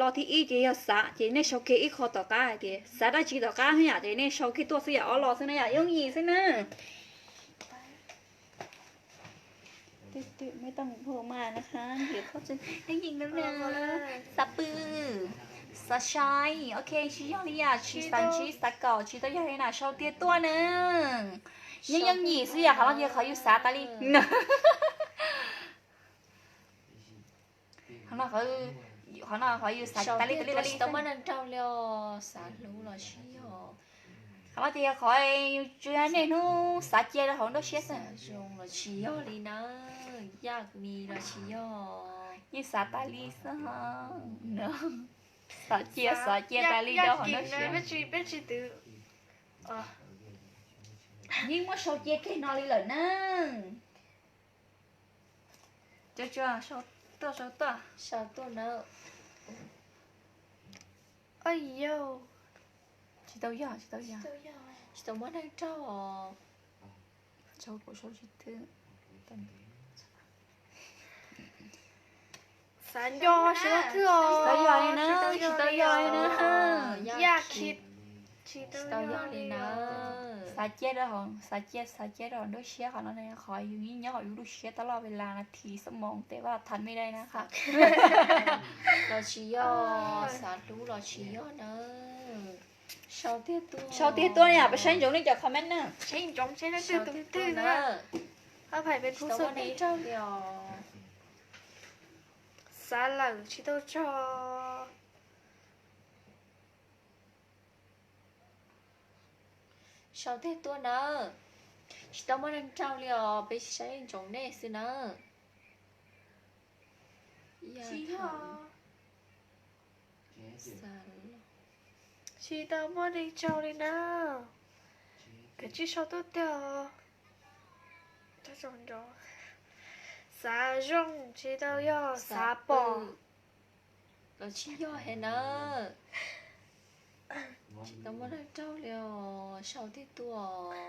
los thib ib ces yog xav, ces nej sau kiag ib qho tom qab hais tias xav dab tsi tom qab yom, ces nej sau kiag tuaj xwb yom, ob los xwb na yom, yooj yim xwb na. Xav pw, xav sai, ok, tsis yog li yom, tsis xav ntsib xav kaum, tsis tau yog li na, sau tiag tuaj na. Nyob yooj yim xwb yom, qhov no ces qhov yus xav tas li. Qhov no, qhov no qhov yus xav tas li tas li tas li. Tsis tau muaj neeg raug li os, xav hlub los tsis yog. Qhov no ces yog qhov yus tsuas yog niaj hnub xav cia rau hauv nruab siab xwb. Zoo los tsis yog li na, yaj mis los tsis yog. Yeej xav tas li xwb. Xav cia, xav cia tas li rau hauv nruab siab. Yeej muab sau cia kiag no li lawm na. Tuaj, tuaj, sau tuaj, sau tuaj na. Tsis tau yog, tsis tau yog. Tsis tau muaj neeg raug os. Sau kuv sau tsis twb. Xav nco tsis tau twb os. Tsis tau yog li na, tsis tau yog li na. Yaj khib, tsis tau yog li na. Xav cia rau hauv, xav cia, xav cia rau hauv nruab siab, qhov no qhov yus yeej nyob hauv yus lub siab tau los vim las nas this xab moos tes vaj thav me dai na. Los tsis yog, xav hlub los tsis yog na. Sau tiag tuaj, sau tiag tuaj yom, pab saib ntsoov nej cov comment na. Saib ntsoov seb leej twg tus twg na. Hab phais peb tsis tau muaj neeg raug li os. Xav lawm tsis tau tso. Sau tiag tuaj na. Tsis tau muaj neeg raug li os, peb saib ntsoov nej xwb na. Tsis tau muaj neeg raug li na. Kav tsij sau tuaj tiag. Xav zoo tsis tau yog xav pom. Los tsis yog he na. Tsis tau muaj neeg raug li os, sau tiag tuaj.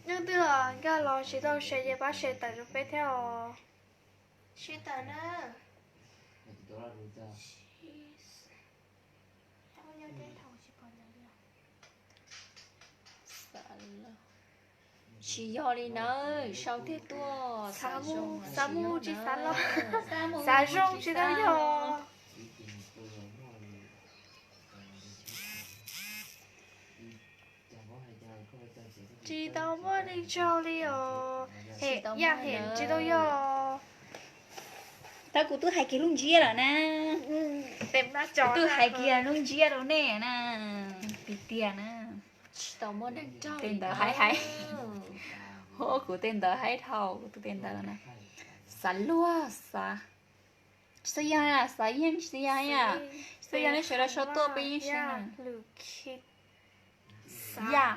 Leej twg nkag los tsis tau share ces pab share tawm rau peb thiab os. Share tawm na. Tsis yog li nawb, sau tiag tuaj. Xav mus tsis xav los, xav zoo tsis tau yog. Tsis tau muaj neeg raug li os. Hem yaj hem tsis tau yog. Tab kuv twb hais kiag lub ntsiab lawm na. Kuv twb hais kiag lub ntsiab rau nej na. Tiag tiag na. Tej ntawd haib haib. Ho kuv tej ntawd haib dhau, kuv tus tej ntawd na. Xav luag xav. Tsis txawj yog, xav yeej tsis txawj yog, tsis txawj yog nej sawv daws sau tuaj peb yeej saib na. Yaj,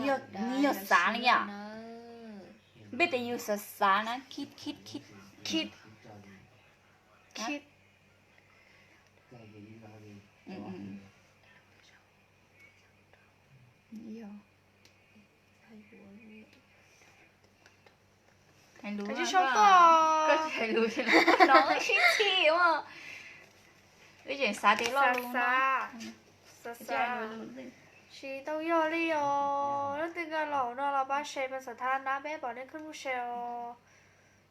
nws yog xav ne yom. Npej tias yus xav xav na, khib khib khib. Khib, khib. Hais lus, koj tsis hais lus, no sib txhij. Wb tseem xav tias loj lus no. Tsis tau yog li os. Leej twg nkag los no los pab share pab xav thab na, peb pom nej khwb mus share os.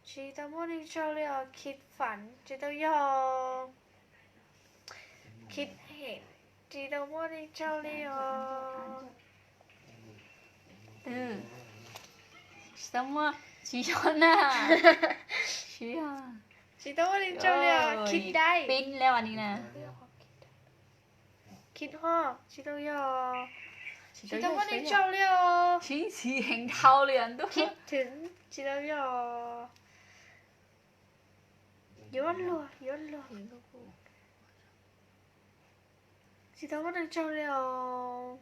Tsis tau muaj neeg raug li os, khib fam tsis tau yog. Khib Hem, tsis tau muaj neeg tsaug li os. Tsis tau muaj, tsis yog na. Tsis yog. Tsis tau muaj neeg tsaug li os. Khib Dai, pib leb ni na. Khib Hoj, tsis tau yog. Tsis tau muaj neeg tsaug li os. Sib ntxhi heev dhau li os ntuj. Khib Thwm, tsis tau yog. Yuav luag, yuav luag. Tsis tau muaj neeg tsaug li os.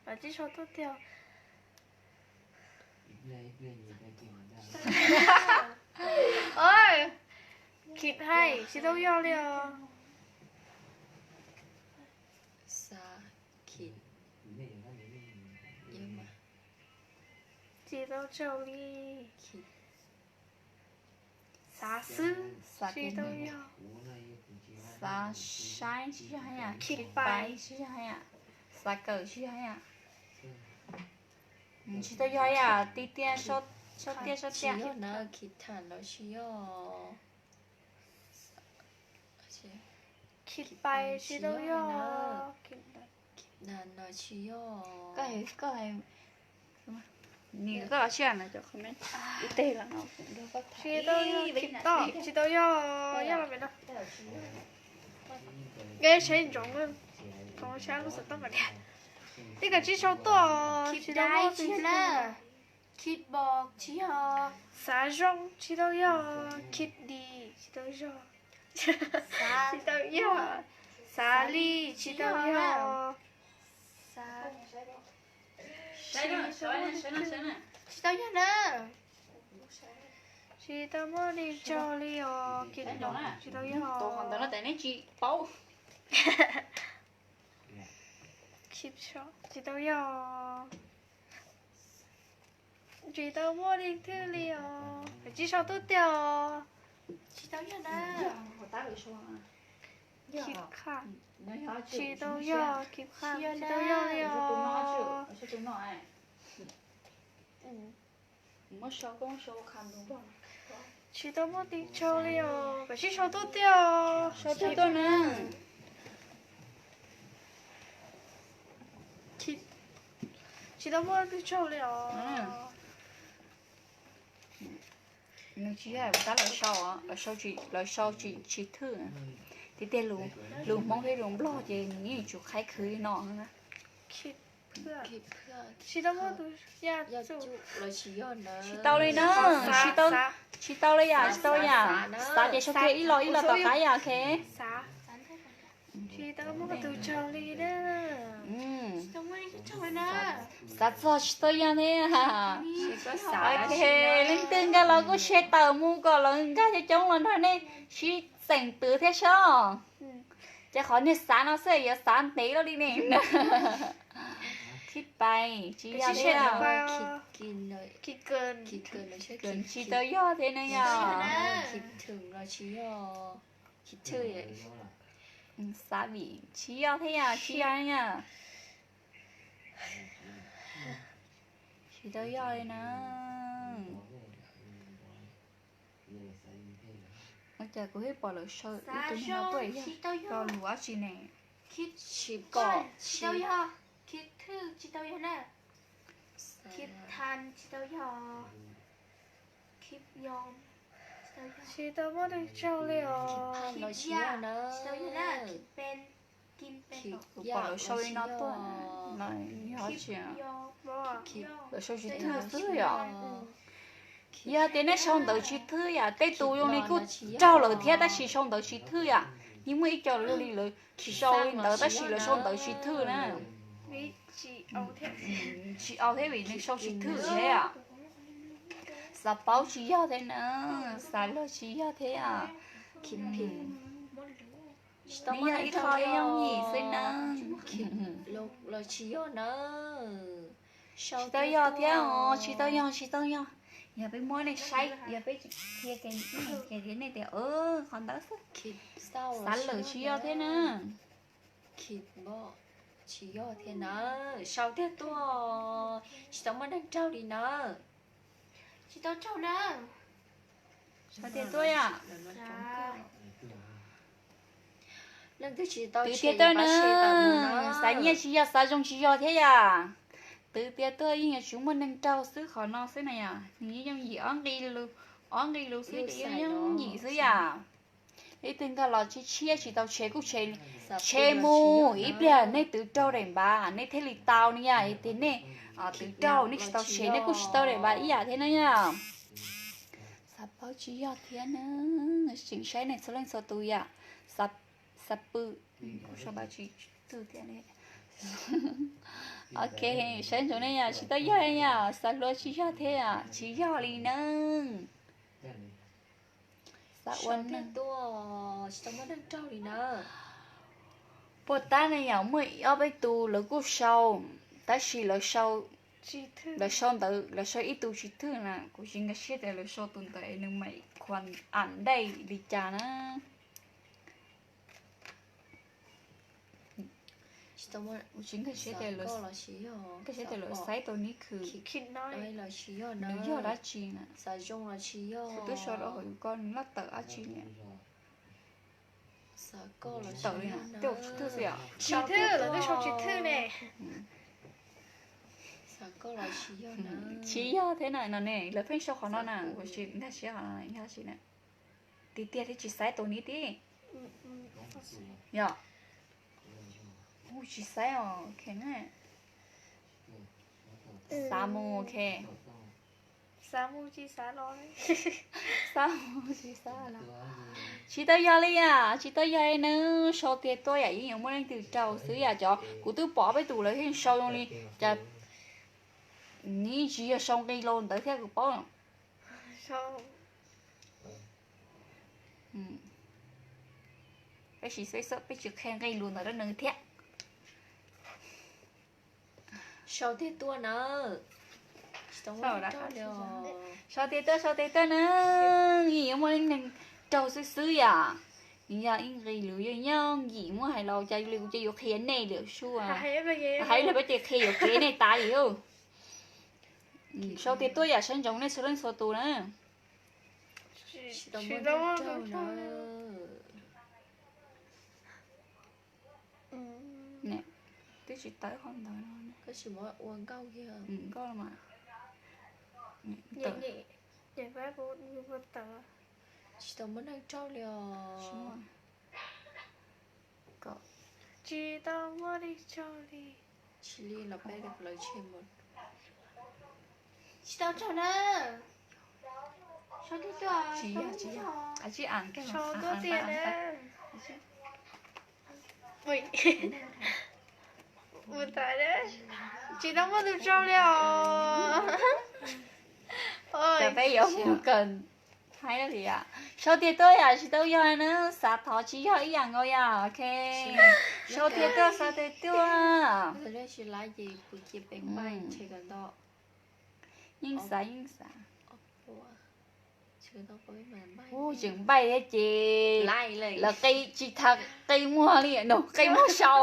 Lam tsib sau tuaj tiag. Khib Haij, tsis tau yog li os. Tsis tau tsaug li. Xav Xwb, tsis tau yog. Xav Saib, tsis yog yom. Khib Pais, tsis yog yom. Xav Kawm, tsis yog yom. Tsis tau yog yom, ti tiaj, sab tiaj, sab tiaj. Khib Tham los tsis yog. Khib Pais, tsis tau yog. Khib Tham los tsis yog. Koj, koj, nws koj los sij hawm no cov comment ib teg los no. Tsis tau yog, Khib Toj, tsis tau yog, yog los pem no. Nqe saib ntsoov, tsoov sab lub xov tooj mas tias, tib kaum tsib sau tuaj, tsis tau muaj twg. Khib Pos, tsis yog. Xav Zoo, tsis tau yog. Khib Dim, tsis tau yog. Tsis tau yog. Xav Li, tsis tau yog. Tsis tau yog na. Tsis tau muaj neeg tsaug li os. Khib Nyoos, tsis tau yog. Tus qhov ntawd no ces neb tsis paub. Khib Tshoj, tsis tau yog. Tsis tau muaj neeg twg li os. Tsib sau tuaj tiag os. Tsis tau yog na. Khib Khaj, tsis tau yog. Khib Khaj, tsis tau yog li os. Tsis tau muaj neeg tsaug li os. Kav tsij sau tuaj tiag os. Sau tuaj na. Tsis tau muaj twg tsaug li os. Nws tsis yog tab lawv sau, lawv sau tsis thwj. Tiag tiag lus Hmoob thiab lus Nplog ces nws yeej yuav tsum qhaib khwv li no. Tsis tau muaj tus, tsis tau li na. Tsis tau li yom, tsis tau yom. Xav ces sau kiag ib los ib los tom qab yom, ok. Tsis tau muaj tus tsaug li na. Xav txog tsis tau yog thiab. Ok, leej twg nkag los kuj share tawm mus kom lawv nkag coob coob los nrog nej sib txeem twv thiab seb. Ces qhov niag xav no xwb yuav xav ntev luaj li ne. Khib Pais, tsis yog thiab. Tsis tau yog thiab ne yom. Xav Vim, tsis yog thiab yom, tsis yog yom. Tsis tau yog li na. Ua cas kuv twb pom lawv sau ib tug no tuaj yog lo lus dab tsi ne? Tsis kom, tsis tau yog. Khib Thwj, tsis tau yog na. Khib Tham, tsis tau yog. Khib Yom, tsis tau muaj neeg tsaug li os. Khib Yaj, tsis tau yog na. Khib Pes, Kim Pes, kuv pom lawv sau li no tuaj, lawv sau tsis thwj xwb yom. Yog tias nej sau ntawv tsis thwj yom, tej tus zoo li kuj raug lawm thiab tab sis sau ntawv tsis thwj yom. Yeej muaj ib co zoo li lawv tsis sau li ntawd tab sis lawv sau ntawv tsis thwj na. Tsis au thiab vim nws sau tsis thwj thiab yom. Xav Paub tsis yog thiab na, Xav Log tsis yog thiab yom. Nws yog ib qho yooj yim xwb na. Tsis tau yog thiab os, tsis tau yog, tsis tau yog. Yog peb muab nej saib, yog peb qhia ces nej tias qhov ntawd xwb. Xav Lawm tsis yog thiab na. Tsis yog thiab na, sau tiag tuaj, tsis tau muaj neeg raug li na. Tsis tau raug na. Sau tiag tuaj yom. Twv tiag tuaj na, xav nyiaj tsis yog, xav zoo tsis yog thiab yom. Twv tiag tuaj yeej yuav tsum muaj neeg raug xwb qhov no xwb na yom. Nws yeej yooj yim, ob nqi lus xwb ces yeej yooj yim xwb yom. Ib tug nkag los tshiab tshiab tsis tau tshem kuj tshem mus ib pliag nej twv raug daim npav nej thiaj li tau ne yom. Tias nej twv raug nej tsis tau tshem nej kuj tsis tau daim npav ib yam thiab na yom. Xav paub tsis yog thiab na, tseem saib nej txhua leej txhua tus yom. Xav pw, kuv sau npav tsis twg thiab li. Ok, saib ntsoov nej yom, tsis tau yog yom, xav hluas tsis yog thiab yom, tsis yog li na. Xav ua neeg, tsis tau muaj neeg raug li na. Puag ta na yom, muaj ob peb tus lawv kuj sau, tab sis lawv sau ntawd, lawv sau ib tug tsis twg na, kuv tsis nkag siab tias lawv sau tus ntawd es nws mam khuam am dej li cas na. Kuv tsis nkag siab tias lawv, nkag siab tias lawv xaiv tau nib khw, nws yog dab tsi na. Kuv twb sau rau hauv yus ko nws loj tawm dab tsi li. Tawm li na, tej zaum tsis twg xwb yom. Tsis twg, lawv twb sau tsis twg ne. Tsis yog thiab na no ne, lawv pheej sau qhov no na, kuv tsis nkag siab qhov no yog dab tsi na. Tiag tiag thiab tsis xaiv tus nib tib. Yog, tsis xaiv os, ok na. Xav mus, ok. Xav mus tsis xav los. Tsis tau yog li yom, tsis tau yog li na. Sau tiag tuaj yom, yeej yuav muaj leej twg raug xwb yom. Cov kuv twb pom peb tus lawv yeej sau zoo li cas, nws tsis yog sau nqi lus ntawd thiab kuv paub. Peb sim xav xwb, peb tsis qhia nqi lus ntawd rau nws thiab. Sau tiag tuaj na. Sau tiag tuaj, sau tiag tuaj na. Yeej yuav muaj leej neeg raug xwb xwb yom. Nws yog ib nqi lus yooj yim, muab hais los cas li kuv cia yuav qhia nej lwm sua. Hais li peb ces qhia yuam kev nej tas li. Sau tiag tuaj yom, saib ntsoov nej txhua leej txhua tus na. Twb tsis tawm qhov ntawd no. Nkauj mas. Tsis tau muaj neeg raug li os. Tsis tau muaj neeg raug li. Tsis li los peb lawv tshem mus. Tsis tau raug na. Sau tiag tuaj, tsis yog, tsis yog. Sau tuaj tiag na. Tsis tau muaj tus raug li os. Cas peb yuav mus kawm thaib li yom. Sau tiag tuaj yom, tsis tau yog na, xav thov tsis yog ib yam nkaus yom, ok. Sau tiag tuaj, sau tiag tuaj. Yeej xav, yeej xav. Ub, tseem npaij thiab ces lawv qi tsis tag qi muag li no, qi muag sau.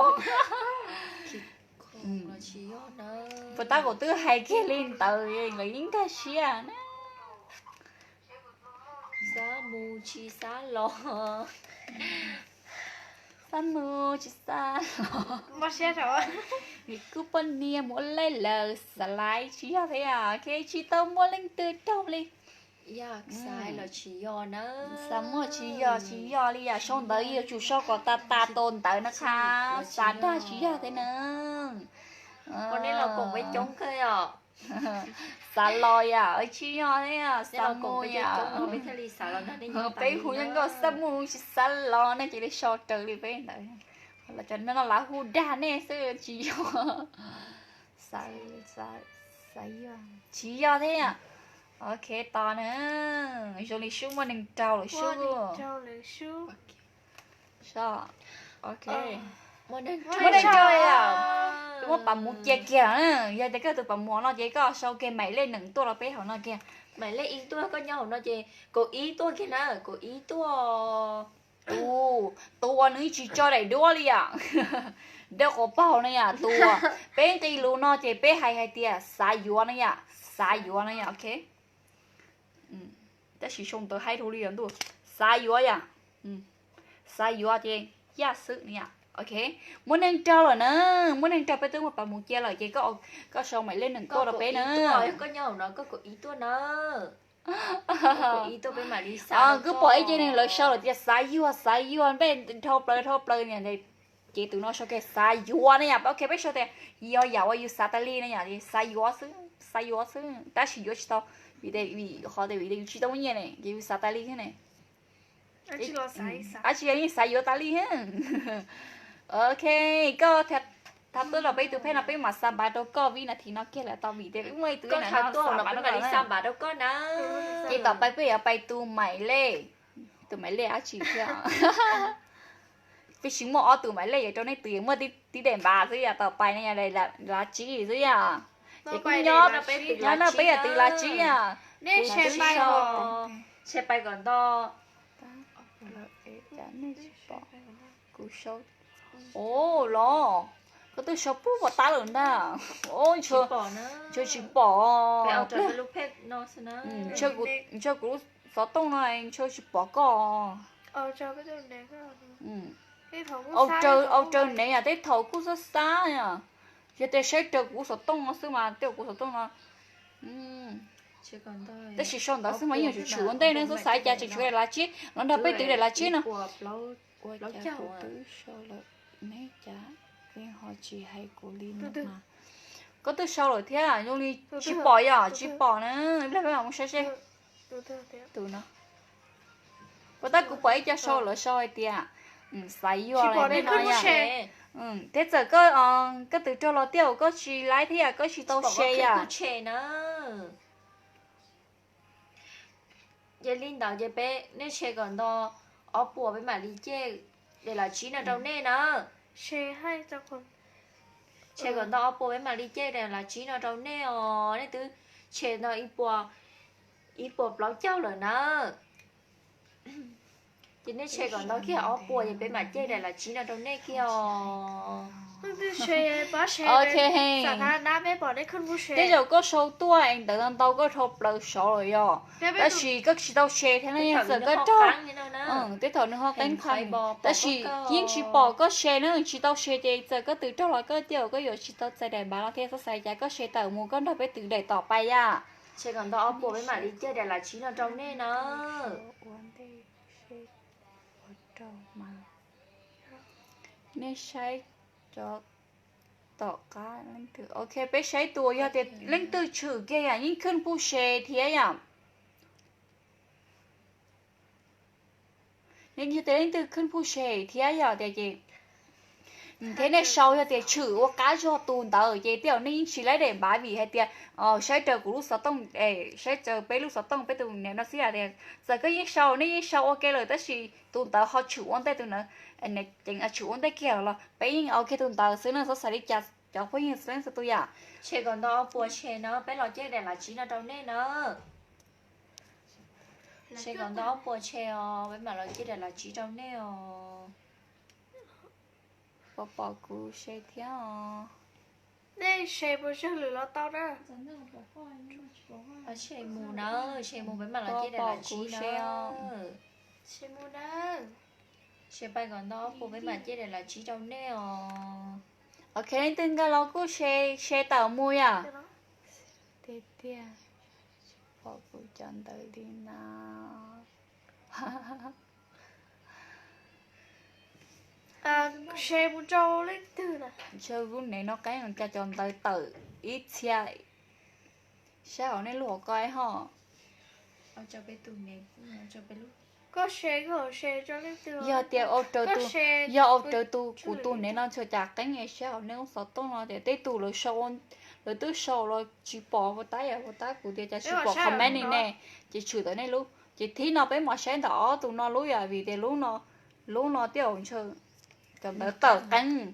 Puas tab kuv twb hais kiag li ntawd lawv yeej nkag siab na. Xav mus tsis xav los. Xav mus tsis xav los. Vim kuv poj niam mus ua laib lawm, xav laiv tsis yog thiab, ok, tsis tau muaj leej twg raug li. Xav muaj tsis yog, tsis yog li yom, sau ntawv yuav tsum sau kom tas tas tus ntawv na qha, xav dag tsis yog thiab na. Xav los yom, tsis yog thiab, xav mus yom. Peb hu yeej nkauj xav mus tsis xav los ne, cia li sau raws li peb ntawd. Los cov no lawv hu dag nej xwb tsis yog. Xav, xav, xav yog, tsis yog thiab. Ok, tos na. Zoo li sub muaj neeg raug lawm sub. Ok. Muaj neeg raug yom. Muab pas mus cia kiag na. Yog tias koj tus pas mus no ces koj sau kiag maim lej nees tuaj rau peb hauv no kiag. Maim lej ib tuaj, koj nyob hauv no ces kaum ib tuaj kiag na, kaum ib tuaj. Tus, tus uas nws tsis tso daim duab li yom. Dawb quas paug no yom, tus uas peb nqi lus no ces peb hais hais tias xav yuav no yom, xav yuav no yom, ok. Tab sis sau ntawv haib dhau li os ntuj. Xav yuav yom. Xav yuav ces yaj xwb no yom. Ok, muaj neeg raug lawm na, muaj neeg raug, peb twb muaj pab mus cia lawm ces koj sau mais lej nees tuaj rau peb na. Koj nyob no koj kaum ib tuaj na. Kuv pom ib ce neeg lawv sau lawm tias xav yuag xav yuag npej dhau plaws dhau plaws, ces tus no sau kiag xav yuav ne yom. Ok, peb sau tias yog yam uas yus xav tas li ne yom, xav yuav xwb, xav yuav xwb tab sis yuav tsis tau, vim qhov tias vim yus tsis tau muaj nyiaj ne ces yus xav tas li thiab ne. Dab tsi yog yeej xav yuav tas li. Ok, koj thav tuaj los peb tus phej no peb mam xa npav rau koj vib nas this no kiag lawm tau vim tias muaj ib tus na xa npav rau koj na. Ces tom pais peb yuav pais tus mais lej, tus mais lej dab tsi thiab. Peb tsis muaj ob tus mais lej, yog rau nej tus yuav muaj tib daim npav xwb yom, tom pais ne yog lav tsib xwb yom. Ces kuj nyob, nyob no peb yog tus lav tsib yom. Kuv twb sau, kuv sau, o los, koj twb sau pub pov tab lawm ntag. Ntshe tsis pom, ntshe kuv lub xov tooj no ntshe tsis pom koj. Au raws nev yom, tej thaum kuj xab xab yom, yog tias saib raws kuv lub xov tooj no xwb mas tej kuv xov tooj no. Tab sis sau ntawd xwb mas yeej tshwm tshwm ua ntej ne, txhob xav cas tseem tshuav daim lav tsib los nrog peb twv daim lav tsib no. Ua cas kuv twb sau lawm, neb cas yeej ho tsis hais kuv li no mas. Koj twb sau lawm thiab zoo li tsis pom yom, tsis pom na. Ib pliag peb mam mus saib seb. Tus no, puas tab kuv pom ib co sau lawv sau hais tias xav yuav li no yom. Thiab txawm koj twv raug los tiaj uas koj tsis laib thiab yom, koj tsis tau share yom. Yog li ntawd ces peb, nej share kom nto ob puas peb mam li cej daim lav tsib no rau nej na. Share kom nto ob puas peb mam li cej daim lav tsib no rau nej os. Nej twb share nto ib puas plaub caug lawm na. Ces nej share kom nto kiag ob puas ces peb mam cej daim lav tsib no rau nej kiag os. Ok, tej zaum koj sau tuaj es ntawd ntau koj dhau plaws saud lawm yom, tab sis koj tsis tau share thiab no, txawm koj raug, tej thaum nws ho qeeb qha, tab sis yeej tsis pom koj share na, tsis tau share ces txawm koj twv raug los koj tej zaum koj yuav tsis tau txais daim npav no thiab, txhob xav cas, koj share tawm mus koj nrog peb twv daim tom pais yom. Share kom nto ob puas peb mam li cej daim lav tsib no rau nej na. Nej saib cov tom qab leej twg, ok, peb saib tus yog tias leej twg tshwm kiag yom yeej khwj pub share thiab yom. Yog tias leej twg khwj pub share thiab yom tias ces thiab nej sau yog tias tshwm ua qab zog tus ntawd ces tej zaum nej yeej tsis laib daim npav vim hais tias saib raws kuv lub xov tooj, saib raws peb lub xov tooj peb tus niam no xwb tias txawm koj yeej sau, nej yeej sau ua ke lawm tab sis tus ntawd ho tshwm ua ntej tus ntawd, ceev tshwm ua ntej kiag los peb yeej ua kiag tus ntawd xwb na, txhob xav li cas cov phooj ywg xwb txhua tus yom. Share kom nto ob puas share no peb los cej daim lav tsib no rau nej na. Share kom nto ob puas share os peb mam los cej daim lav tsib rau nej os. Pom pom kuv share thiab os. Nej share puas tsawg lwm los tau na. Share mus na, share mus peb mam los cej daim lav tsib na. Share pais kom nto ob puas peb mam cej daim lav tsib rau nej os. Ok, leej twg nkaus los kuj share, share tawm mus yom. Tiag tiag, tsis pom kuv cov ntawv li na. Ntshe lub nev no qeeb cas cov ntawv tawm ib txhia. Saib hauv nej lub hauv ko ho. Yog tias ua raws tus, yog ua raws tus kuv tus nev no txhua cas qeeb es saib hauv nej lub xov tooj no tias tej tus lawv sau, lawv twb sau los tsis pom puas tab, yog puas tab kuv tias cas tsis pom comment li ne, ces tshwm tawm nej lub. Ces thib no peb mam saib ntawm ob tus no lub yom vim tias lub no, lub no tej zaum ntshe cov ntawv tawm qeeb.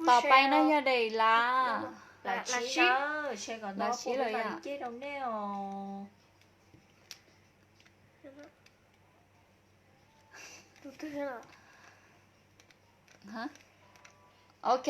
Tom pais no yog daim lav, lav tsib lawm yom. Ok,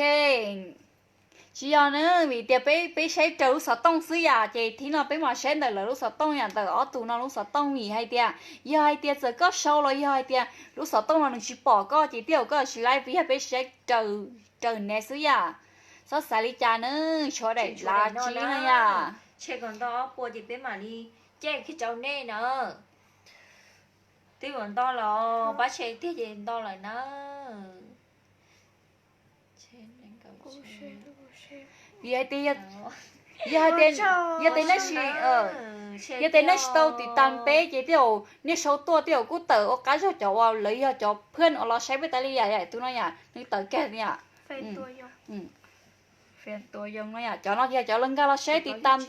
Tsis yog na, vim tias peb, peb saib raws lub xov tooj xwb yom, ces thib no peb mam saib ntawm lawv lub xov tooj yom, ntawm ob tug no lub xov tooj, vim hais tias yog hais tias txawm koj sau los yog hais tias lub xov tooj no nws tsis pom koj ces tej zaum koj tsis laib, yog peb saib raws, raws nev xwb yom. Txhob xav li cas na, tshuav daim lav tsib no yom. Tshe kom nto ob puas ces peb mam li caij kiag rau nej na. Twb yuav nto los pab tshe tiag ces nto lawm na. Vim hais tias yog, yog hais tias, yog tias nej tsis, yog tias nej tsis tau tiv tas peb ces tej zaum nej sau tuaj tej zaum kuj tawm ua qab zog cov uas lawv yog cov phwj uas los saib peb tas li yam, yam tus no yom, nws tawm kiag yom. Cov no yog cov lawv nkag los saib tiv tas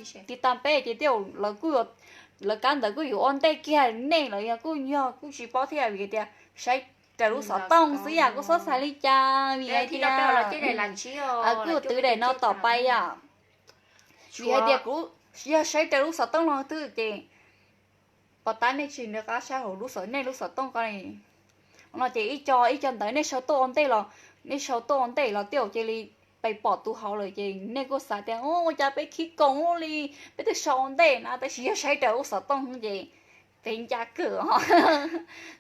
peb ces tej zaum lawv kuj yuav, lawv kab ntawd kuj yuav ua ntej kiag nej los yog kuj yog kuj tsis paub thiab vim tias saib raws lub xov tooj xwb yom, kuj txhob xav li cas vim hais tias kuj twv daim no tom pais yom. Vim hais tias kuv yog saib raws lub xov tooj no twb ces pos tab nej tsis nco qab saib hauv lub xov, nej lub xov tooj ko li. No ces ib co, ib co ntawd nej sau tuaj ua ntej los, nej sau tuaj ua ntej los tej zaum cia li pais pom tus hauv lawm ces nej kuj xav tias ua cas peb khib koom li, peb twb sau ua ntej na, tab sis yog saib raws lub xov tooj ces peb ncaj kawg.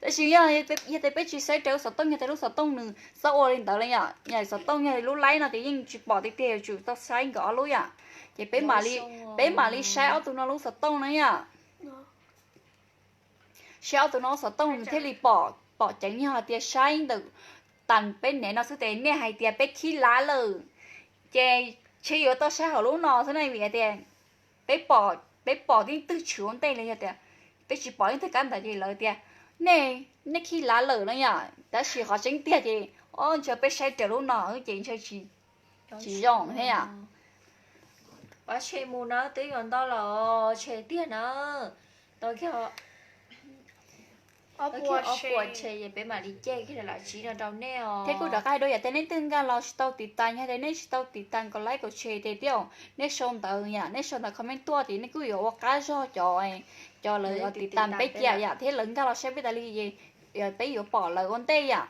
Tab sis yog, yog tias peb tsis saib raws lub xov tooj, yog tias lub xov tooj nws txhob ua li ntawd li yom, yog xov tooj yog lub laib no ces yeej tsis pom tiag tiag, yuav tsum tau saib nkawd ob lub yom. Ces peb mam li, peb mam li saib ob tug no lub xov tooj na yom. Saib ob tug no lub xov tooj nws thiaj li pom, pom ceev, yog hais tias saib ntawm tas peb nev no xwb ces nej hais tias peb khib lav lawm, ces tshe yuav tau saib hauv lub no xwb na vim hais tias peb pom, peb pom tib twg tshwm ua ntej li, yog tias peb tsis pom tib twg kab ntawd ces lawv tias nej, nej khib lav lawm no yom, tab sis qhov tseeb tiag ces o ntshe peb saib raws lub no ces ntshe tsis zoo thiab yom. Pab tshe mus na, twb yuav nto los tshe tiag na. Tau kiag ob puas tshe es peb mam li caij kiag daim lav tsib no rau nej os. Thiab kuj rov qab hais dua yom, tias nej twg nkag los tsis tau tiv tas, yog tias nej tsis tau tiv tas kom like kom share ces tej zaum nej sau ntawv yom, nej sau ntawv comment tuaj ces nej kuj yuav ua qab zog cov, cov lawv tiv tas peb cia yom, thiab lawv nkag los saib peb tas li ces peb yuav pom lawv ua ntej yom.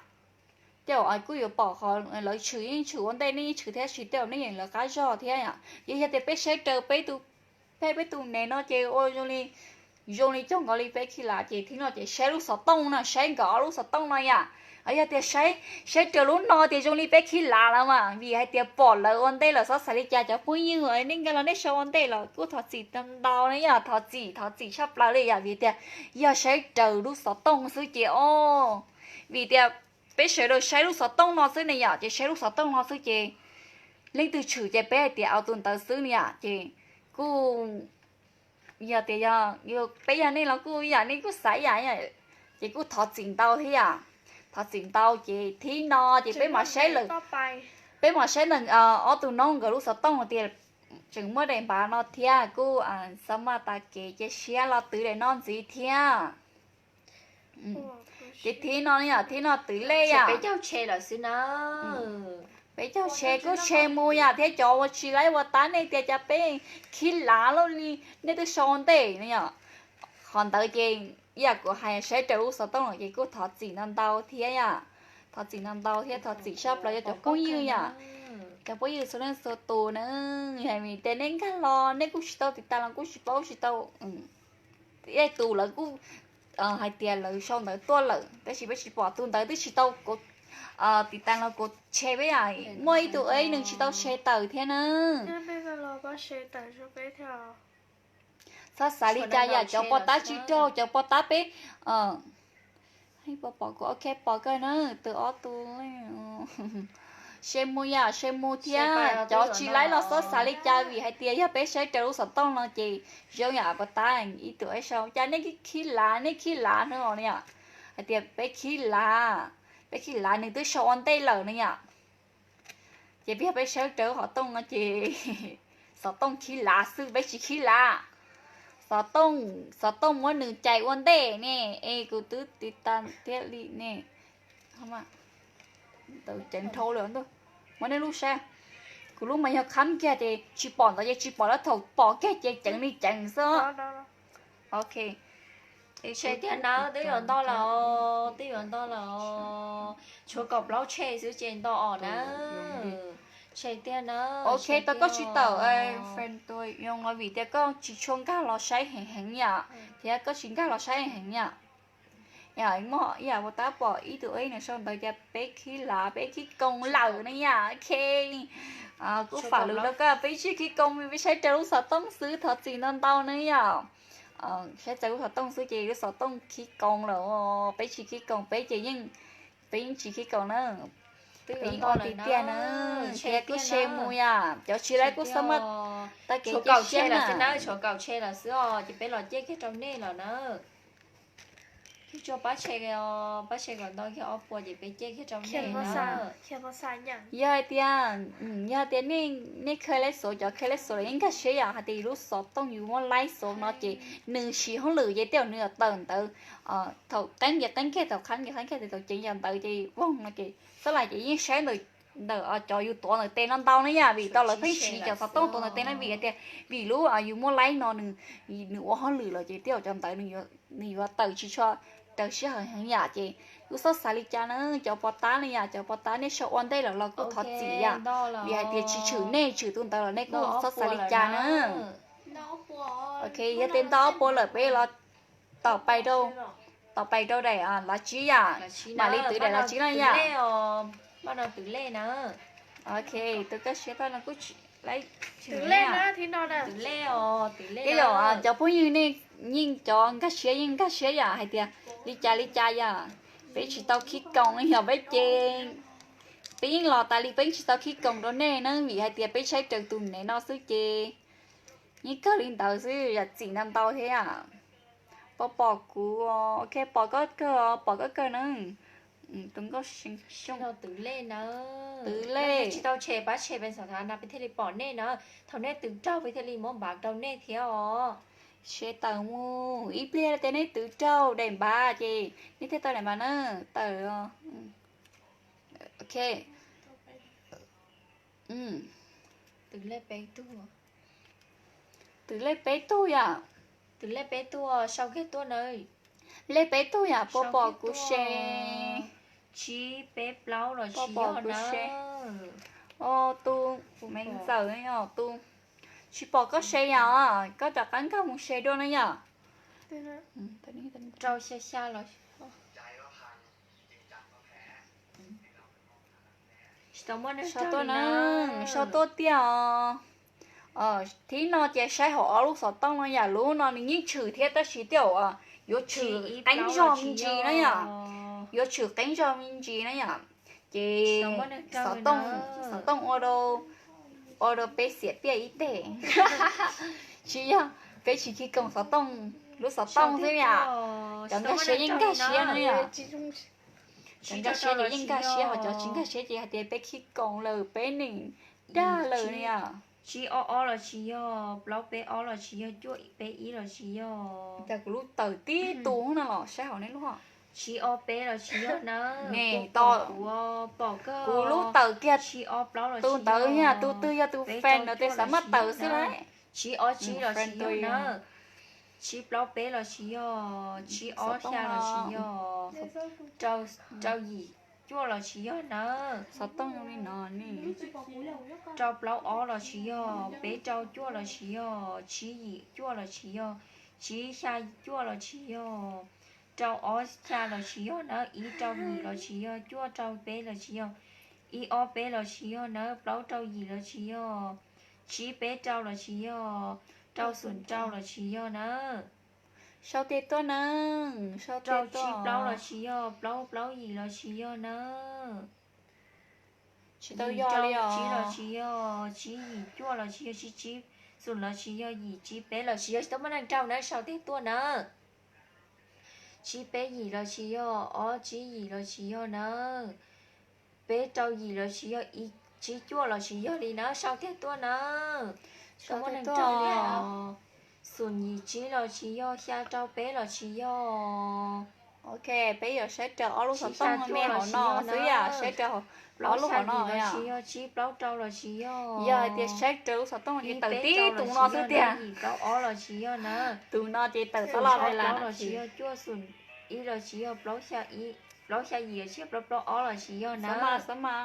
Tej zaum kuj yuav pom qhov lawv tshwm yeej tshwm ua ntej, nej yeej tshwm thiab, tab sis tej zaum nej yeem lawv qab zog thiab yom. Ces yog tias peb saib raws peb tus, peb, peb tus nev no ces ua zoo li, zoo li cog nkaus li peb khib lav ces thib no ces saib lub xov tooj no, saib nkawd ob lub xov tooj no yom. Yog tias saib, saib raws lub no tias zoo li peb khib lav lawm mas vim hais tias pom lawv ua ntej lawm, txhob xav li cas cov phooj ywg, nej nkag los nej sau ua ntej los kuj thov txim ntau na yom, thov txim, thov txim tshaj plaws li yom, vim tias yog saib raws lub xov tooj xwb ces o, vim tias peb sawv daws saib lub xov tooj no xwb ne yom, ces saib lub xov tooj no xwb ces leej twg tshwm ces peb hais tias ua tus ntawd xwb ne yom, ces kuj yog tias yog peb yog nej los kuj yam nej kuj xav yam, ces kuj thov txim ntau thiab yom. Thov txim ntau ces thib no ces peb mam saib lawm, peb mam saib ntawm ob tug noob nkawd lub xov tooj tias tseem muaj daim npav no thiab kuj xav maj tas kev cia siab los twv daim no ntxiv thiab. Ces thib no yom, thib no twv lej yom, peb caug tshe lawm xwb na. Peb caug tshe kuj tshe mus yom, thiab cov uas tsis laib ua tab nej tias cas peb khib lav lawm li, nej twb sau ua ntej no yom. Qhov ntawd ces ib yam kuv hais saib raws lub xov tooj lawm ces kuj thov txim ntau ntau thiab yom. Thov txim ntau ntau thiab thov txim tshaj plaws rau cov phooj ywg yom. Cov phooj ywg txhua leej txhua tus na, vim tias nej nkag los nej kuj tsis tau tiv tas los kuj tsis paub tsis tau ib tus lawv kuj hais tias lawv sau ntawv tuaj lawm tab sis peb tsis pom, tus ntawd twb tsis tau tiv tas los kuv tshe peb, muaj ib tug ib nws tsis tau tshe tawm thiab na. Txhob xav li cas yom, cov pos tab tsis raug, cov pos tab peb pom, kuv ok pom kawg na, tus ob tug. Share mus yom, share mus thiab cov tsis laib los txhob xav li cas vim hais tias yog peb saib raws lub xov tooj no ces zoo yam pos tab ib tug sau cas nej khib lav, nej khib lav no yom, hais tias peb khib lav, peb khib lav nws twb sau ua ntej lawm no yom. Ces peb yog peb saib raws lub xov tooj no ces xov tooj khib lav xwb, peb tsis khib lav. Xov tooj, xov tooj muab nws cais ua ntej ne, es kuv twb tiv tas thiab li ne. Ntawd ceev dhau lawm ntuj. Muab nej lub saib. Kuv lub mas yog khab kiag ces tsis pom ntawd ces tsis pom, lawv thaum pom kiag ces ceev li ceev xwb. Ok. Tshe tiag na, twb yuav nto lawm, twb yuav nto lawm. Tshuav kaum plaub tshe xwb ces nto os na. Ok, tau koj tsis tawm friend tuaj yoo vim tias koj tsis tshua nkag los saib heev heev yom, thiab koj tsis nkag los saib heev yom. Muaj ib yam uas tab pom ib tug ib nws sau ntawd tias peb khib lav peb khib koos lawm ne yom. Ok, kuj fam lus rau koj, peb tsis khib koos, peb saib raws lub xov tooj xwb, thov txim ntau ntau ne yom. Saib txawv lub xov tooj xwb ces lub xov tooj khib koos lawm, peb tsis khib koos, peb ces yeej, peb yeej tsis khib koos na. Peb yeej ua tiag tiag na, thiab kuj share mus yom, cov tsis laib kuj xab maj tag kev cia siab na. Tshuav kaum tshe lawm xwb os, ces peb los cia kiag rau nej los na. Tso pab tshe, pab tshe kom nto kiag ob puas ces peb cia kiag rau nej na. Yog hais tias, yog hais tias nej kha laib xov, cov kha laib xov los yeej nkag siab yom, hais tias yus lub xov tooj yus muab laib xov no ces nws siv hauj lwm ces tej zaum nws yuav tawm ntawv thaum qeeb ces qeeb kiag, thaum qhab ces qhab kiag, thaum ceev yam ntawd ces voog no ces xab lais ces yeej saib ntawm cov yus tuav ntawm tes no ntau na yom, vim tau lawv pheej siv cov xov tooj tuav ntawm tes no vim tias, vim lub yus muab laib no nws ua hauj lwm los ces tej zaum cov ntawd nws yuav tawm tsis tshua raws sij hawm heev yom, ces kuj txhob xav li cas na. Cov pov tab ne yom, cov pov tab nej sau ua ntej lawm los kuj thov txim yom, vim hais tias tsis tshwm nej, tshwm tus ntawd los nej kuj txhob xav li cas na. Ok, yog tias nto ob puas lawm peb los tom pais rau, tom pais rau daim lav tsib yom, mam li twv daim lav tsib no yom. Ok, tus kaj siab tag no kuj tsis laib. Tej zaum cov phooj ywg nej yeej cov nkag siab yeej nkag siab yom, hais tias li cas li cas yom, peb tsis tau khib koos yog peb ces, peb yeej los tas li peb yeej tsis tau khib koos rau nej na, vim hais tias peb saib raws tus nev no xwb ces yeej kawg li ntawd xwb, yam txim ntau ntau thiab. Pom pom kuv, ok, pom koj kawg, pom koj kawg na. Tus nkauj xyoo, twv lej, tsis tau tshem pab tshem pes xav thav na peb thiaj li pom nej na. Thaum nej twv raug peb thiaj li muab npav rau nej thiab os. Seb tawm mus ib pliag tias nej twv raug daim npav ces nej thiaj tau daim npav na. Tawm. Ok. Twv lej peb tug, twv lej peb tug yom. Twv lej peb tug sau kiag tuaj na. Lej peb tug yom, puas pom kuv se? Tsib peb plaub los tsis yog na. Tus me ntxawm yom, tus tsis pom koj se yom, koj rov qab nkag mus se dua na yom. Rau xya xya los sau tuaj na, sau tuaj tiag os. Thib no ces saib hauv ob lub xov tooj no yom, lub no nws yeej tshwm thiab tab sis tej zaum yuav tshwm qeeb zog me ntsis na yom, yuav tshwm qeeb zog me ntsis na yom. Ces xov tooj, xov tooj ua rau, ua rau peb xiam piaj ib teg. Tsis yog, peb tsis khij koom xov tooj, lub xov tooj xwb yom. Cov nkag siab yeej nkag siab na yom. Cov nkag siab ces yeej nkag siab, ho cov tsis nkag siab ces hais tias peb khij koom lawm, peb neeg dag lawm na yom. Tsib ob ob los tsis yog, plaub peb ob los tsis yog, cuaj peb ib los tsis yog. Cas kuv lub tawm tib tus no los saib hauv nej lub. Tsib ob peb los tsis yog na. Ne, kuv pom kawg, kuv lub tawm kiag tsib ob plaub los tus ntawd, yog tus twg yog tus fan ntawd tes xav maj tawm xwb lawm. Tsib ob tsib los tsis yog na. Tsib plaub peb los tsis yog, tsib ob xya los tsis yog, rau yim cuaj los tsis yog na. Xov tooj li no ne. Rau plaub ob los tsis yog, peb rau cuaj los tsis yog, tsib yim cuaj los tsis yog, tsib xya cuaj los tsis yog, rau ob xya los tsis yog na, ib rau yim los tsis yog, cuaj rau peb los tsis yog, ib ob peb los tsis yog na, plaub rau yim los tsis yog, tsib peb rau los tsis yog, rau xoom rau los tsis yog na. Sau tes tuaj na, sau tes tuaj. Rau tsib plaub los tsis yog, plaub plaub yim los tsis yog na. Tsis tau yim yog rau li os. Tsib los tsis yog, tsib yim cuaj los tsis yog, tsib tsib xoom los tsis yog, yim tsib peb los tsis yog, tsis tau muaj neeg rau na, sau tes tuaj na. Tsib peb yim los tsis yog, ob tsib yim los tsis yog na. Peb rau yim los tsis yog, ib tsib cuaj los tsis yog li na, sau tiag tuaj na. Tsis tau muaj neeg rau li os. Xoom yim tsib los tsis yog, xya rau peb los tsis yog. Ok, peb yuav saib raws ob lub xov tooj me hauv no xwb yom, saib raws ob lub hauv no los tsis yog, tsib plaub rau los tsis yog. Yog hais tias saib raws lub xov tooj ces tawm tib tus no xwb tiag. Yim plaub ob los tsis yog na. Tus no ces tawm tau los plaub los tsis yog, cuaj xoom ib los tsis yog, plaub xya yim los tsis yog, plaub plaub ob los tsis yog na. Xab mas, xab mas.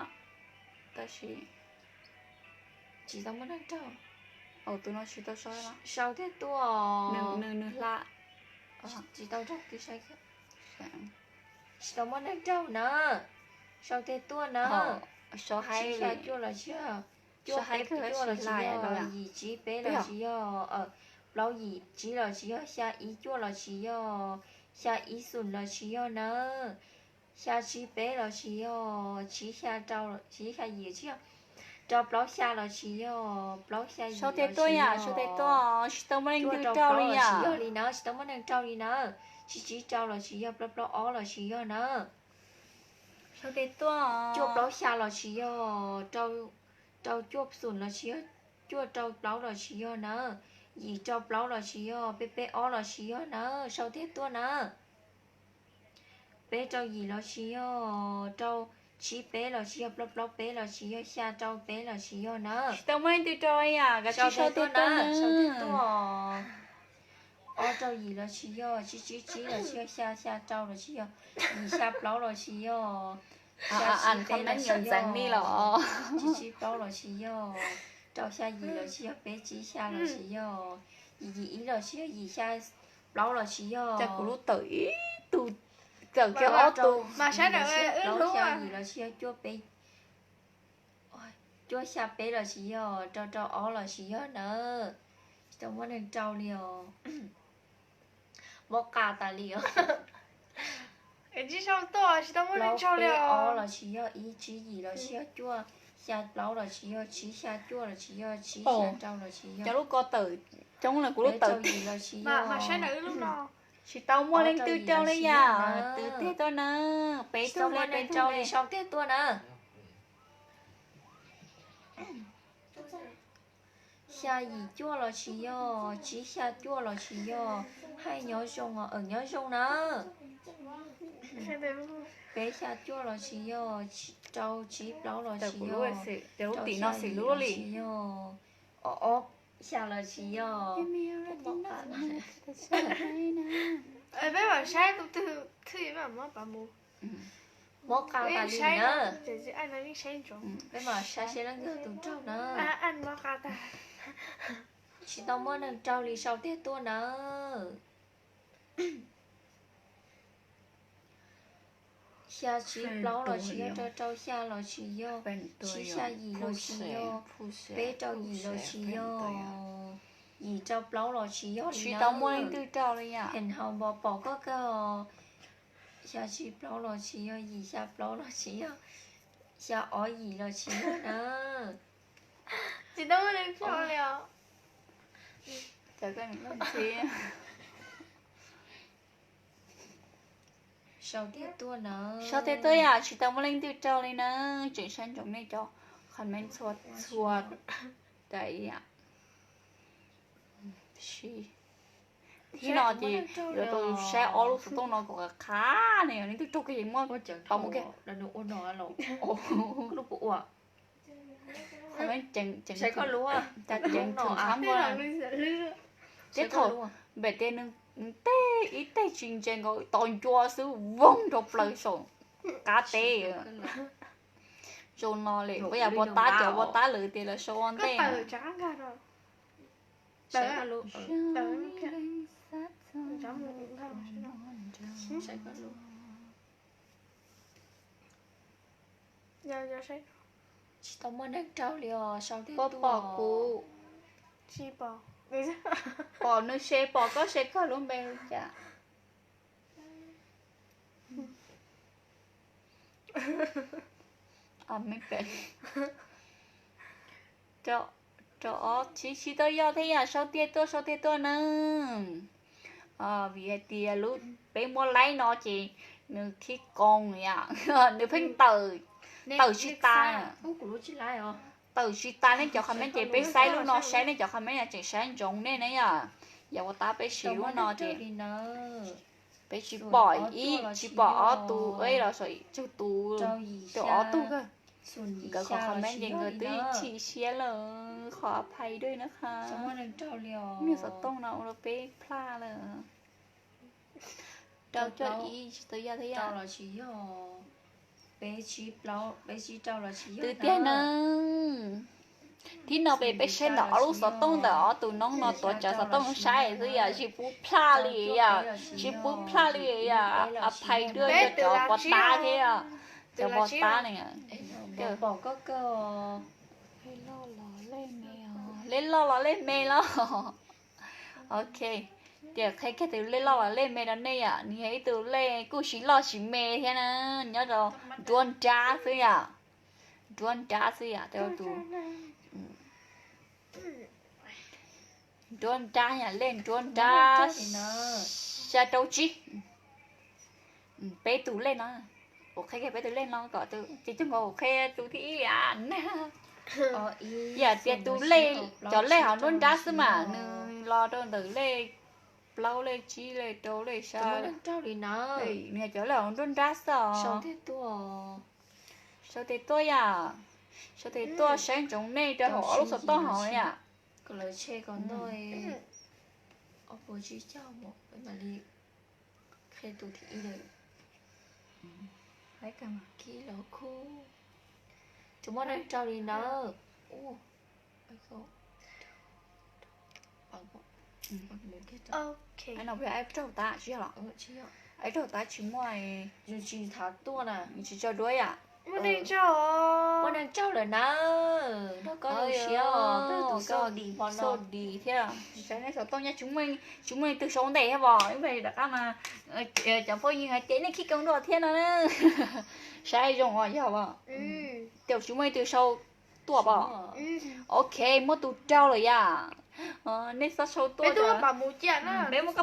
Tab sis Tsis tau muaj neeg raug. Tus no tsis tau sau, sau tiag tuaj. Nws, nws hla. Tsis tau raug, tsis tau muaj neeg raug na. Sau tiag tuaj na. Tsis xya cuaj los tsis yog, cuaj peb cuaj los tsis yog, yim tsib peb los tsis yog, plaub yim tsib los tsis yog, xya ib cuaj los tsis yog, xya ib xoom los tsis yog na. Xya tsib peb los tsis yog, tsib xya rau, tsib xya yim tsis yog, rau plaub xya los tsis yog, plaub xya yim los tsis yog, tsis tau muaj neeg raug li na, tsis tau muaj neeg raug li na. Tsib tsib rau los tsis yog, plaub plaub ob los tsis yog na. Cuaj plaub xya los tsis yog, rau cuaj xoom los tsis yog, cuaj rau plaub los tsis yog na. Yim rau plaub los tsis yog, peb peb ob los tsis yog na. Sau tiag tuaj na. Peb rau yim los tsis yog, rau tsib peb los tsis yog, plaub plaub peb los tsis yog, xya rau peb los tsis yog na. Tsis tau muaj leej twg raug li yom, kav tsij sau tiag tuaj na. Ob rau yim los tsis yog, tsib tsib tsib los tsis yog, xya xya rau los tsis yog, yim xya plaub los tsis yog, xya tsib peb los tsis yog, tsib tsib plaub los tsis yog, rau xya yim los tsis yog, peb tsib xya los tsis yog, yim yim ib los tsis yog, yim xya plaub los tsis yog. Kuv lub tawm ib tug, tawm kiag ob tug. Yim los tsis yog, cuaj peb, cuaj xya peb los tsis yog, rau rau ob los tsis yog na. Tsis tau muaj neeg raug li os. Mob qa tas li os. Tsis tau muaj neeg raug li os. Plaub peb ob los tsis yog, ib tsib yim los tsis yog, cuaj xya plaub los tsis yog, tsib xya cuaj los tsis yog, tsib xya rau los tsis yog. Cov lub ko tawm coob lawm, kuv lub tawm yim los tsis yog. Tsis tau muaj leej twg raug li yom, twb tiag tuaj na. Peb tug li, peb tug li, sau tiag tuaj na. Xya yim cuaj los tsis yog, tsib xya cuaj los tsis yog. Hais nyob zoo os, nyob zoo na. Peb xya cuaj los tsis yog, rau tsib plaub los tsis yog, rau xya yim los tsis yog, ob xya los tsis yog. Peb mam saib tus twg, mob qa tas li na. Peb mam saib seb leej twg tus raug na. Tsis tau muaj neeg raug li, sau tiag tuaj na. Xya tsib plaub los tsis yog, rau rau xya los tsis yog, tsib xya yim los tsis yog, peb rau yim los tsis yog, yim rau plaub los tsis yog li na. Tsis tau muaj leej twg raug li yom. Heev hauv npo pom koj kawg. Xya tsib plaub los tsis yog, yim xya plaub los tsis yog, xya ob yim los tsis yog na. Tsis tau muaj neeg raug li os. Sau tiag tuaj na. Sau tiag tuaj yom, tsis tau muaj leej twg raug li na. Tseem saib ntsoov nej cov comment txhua txhua. Thib no ces yuav tau saib ob lub xov tooj no kom qab qab ne, yog leej twg raug kiag ces muab tau mus kiag. Ceev tshab nkaus. Tej thaum npem tias nws tej ib teg tsis ntse nkaus, tos ncua xwb voog rau plaws saum qab teb. Zoo no li, ua yam pov tab, cov pov tab lawv tias lawv sau ua ntej. Tsis tau muaj neeg raug li os, sau tiag tuaj. Pom kuv, pom nws se, pom koj se kawg lub npe li cas. Rau ob, tsis, tsis tau yog thiab yom, sau tiag tuaj, sau tiag tuaj na. Vim hais tias lub peb muab laib no ces nws khib koos yom, nws pheej tawm, tawm tsis tas. Tawm tsis tas, nej cov comment ces peb saib lub no saib nej cov comment no tseem saib ntsoov nej ne yom. Yog ua tab peb siv lub no ces peb tsis pom ib, tsis pom ob tug, los saum tsawg tus, rau ob tug kawg. Nkawd qhov comment ces nkawd twb chim siab lawm, qhov phais dej na ha. Niag xov tooj no ua rau peb plaj lawm. Rau cuaj ib tsis tau yog thiab yom. Twb tiag na. Thib no peb, peb saib ntawm ob lub xov tooj ntawm ob tug noob no tuav tsawv xov tooj saib xwb yom, tsis pub plaj li yom, tsis pub plaj li yom, a phais dua rau cov pov tab thiab, cov pov tab ne. Lej loj los lej me los. Ok, tias qhia kiag tus lej loj los lej me rau nej yom, nws yog ib tug lej kuj tsis loj tsis me thiab na, nyob rau nruab nrab xwb yom, nruab nrab xwb yom, tus nruab nrab yom, lej nruab nrab xya rau tsib. Peb tus lej no, kuv qhia kiag peb tus lej no kom ces coj nkaus kuv qhia tus thib ib li a. Yam tias tus lej, cov lej hauv nruab nrab xwb mas nws los rau ntawm lej plaub lej tsib lej rau lej xya. Nws yog cov lej hauv nruab nrab xwb os. Sau tes tuaj yom, sau tes tuaj saib ntsoov nej rau hauv ob lub xov tooj hauv yom. Tsis muaj neeg raug li na. Raug tab tsis yog los, raug tab tsis muaj, tsis tso duab yom. Muaj neeg raug lawm na, nrog koj zoo siab, koj tus xauj dim hmo no, xauj dim thiab. Saib nej xov tooj nyob tsis muaj, tsis muaj leej twg sau ntej thiab os, ib pliag rov qab mas cov phooj ywg hais tias nej khib koom dua thiab no. Saib zoo os, yog os. Ces tsis muaj leej twg sau tuaj pom. Ok, muab tus raug lawm yom. Nej txhob sau tuaj, peb muab koj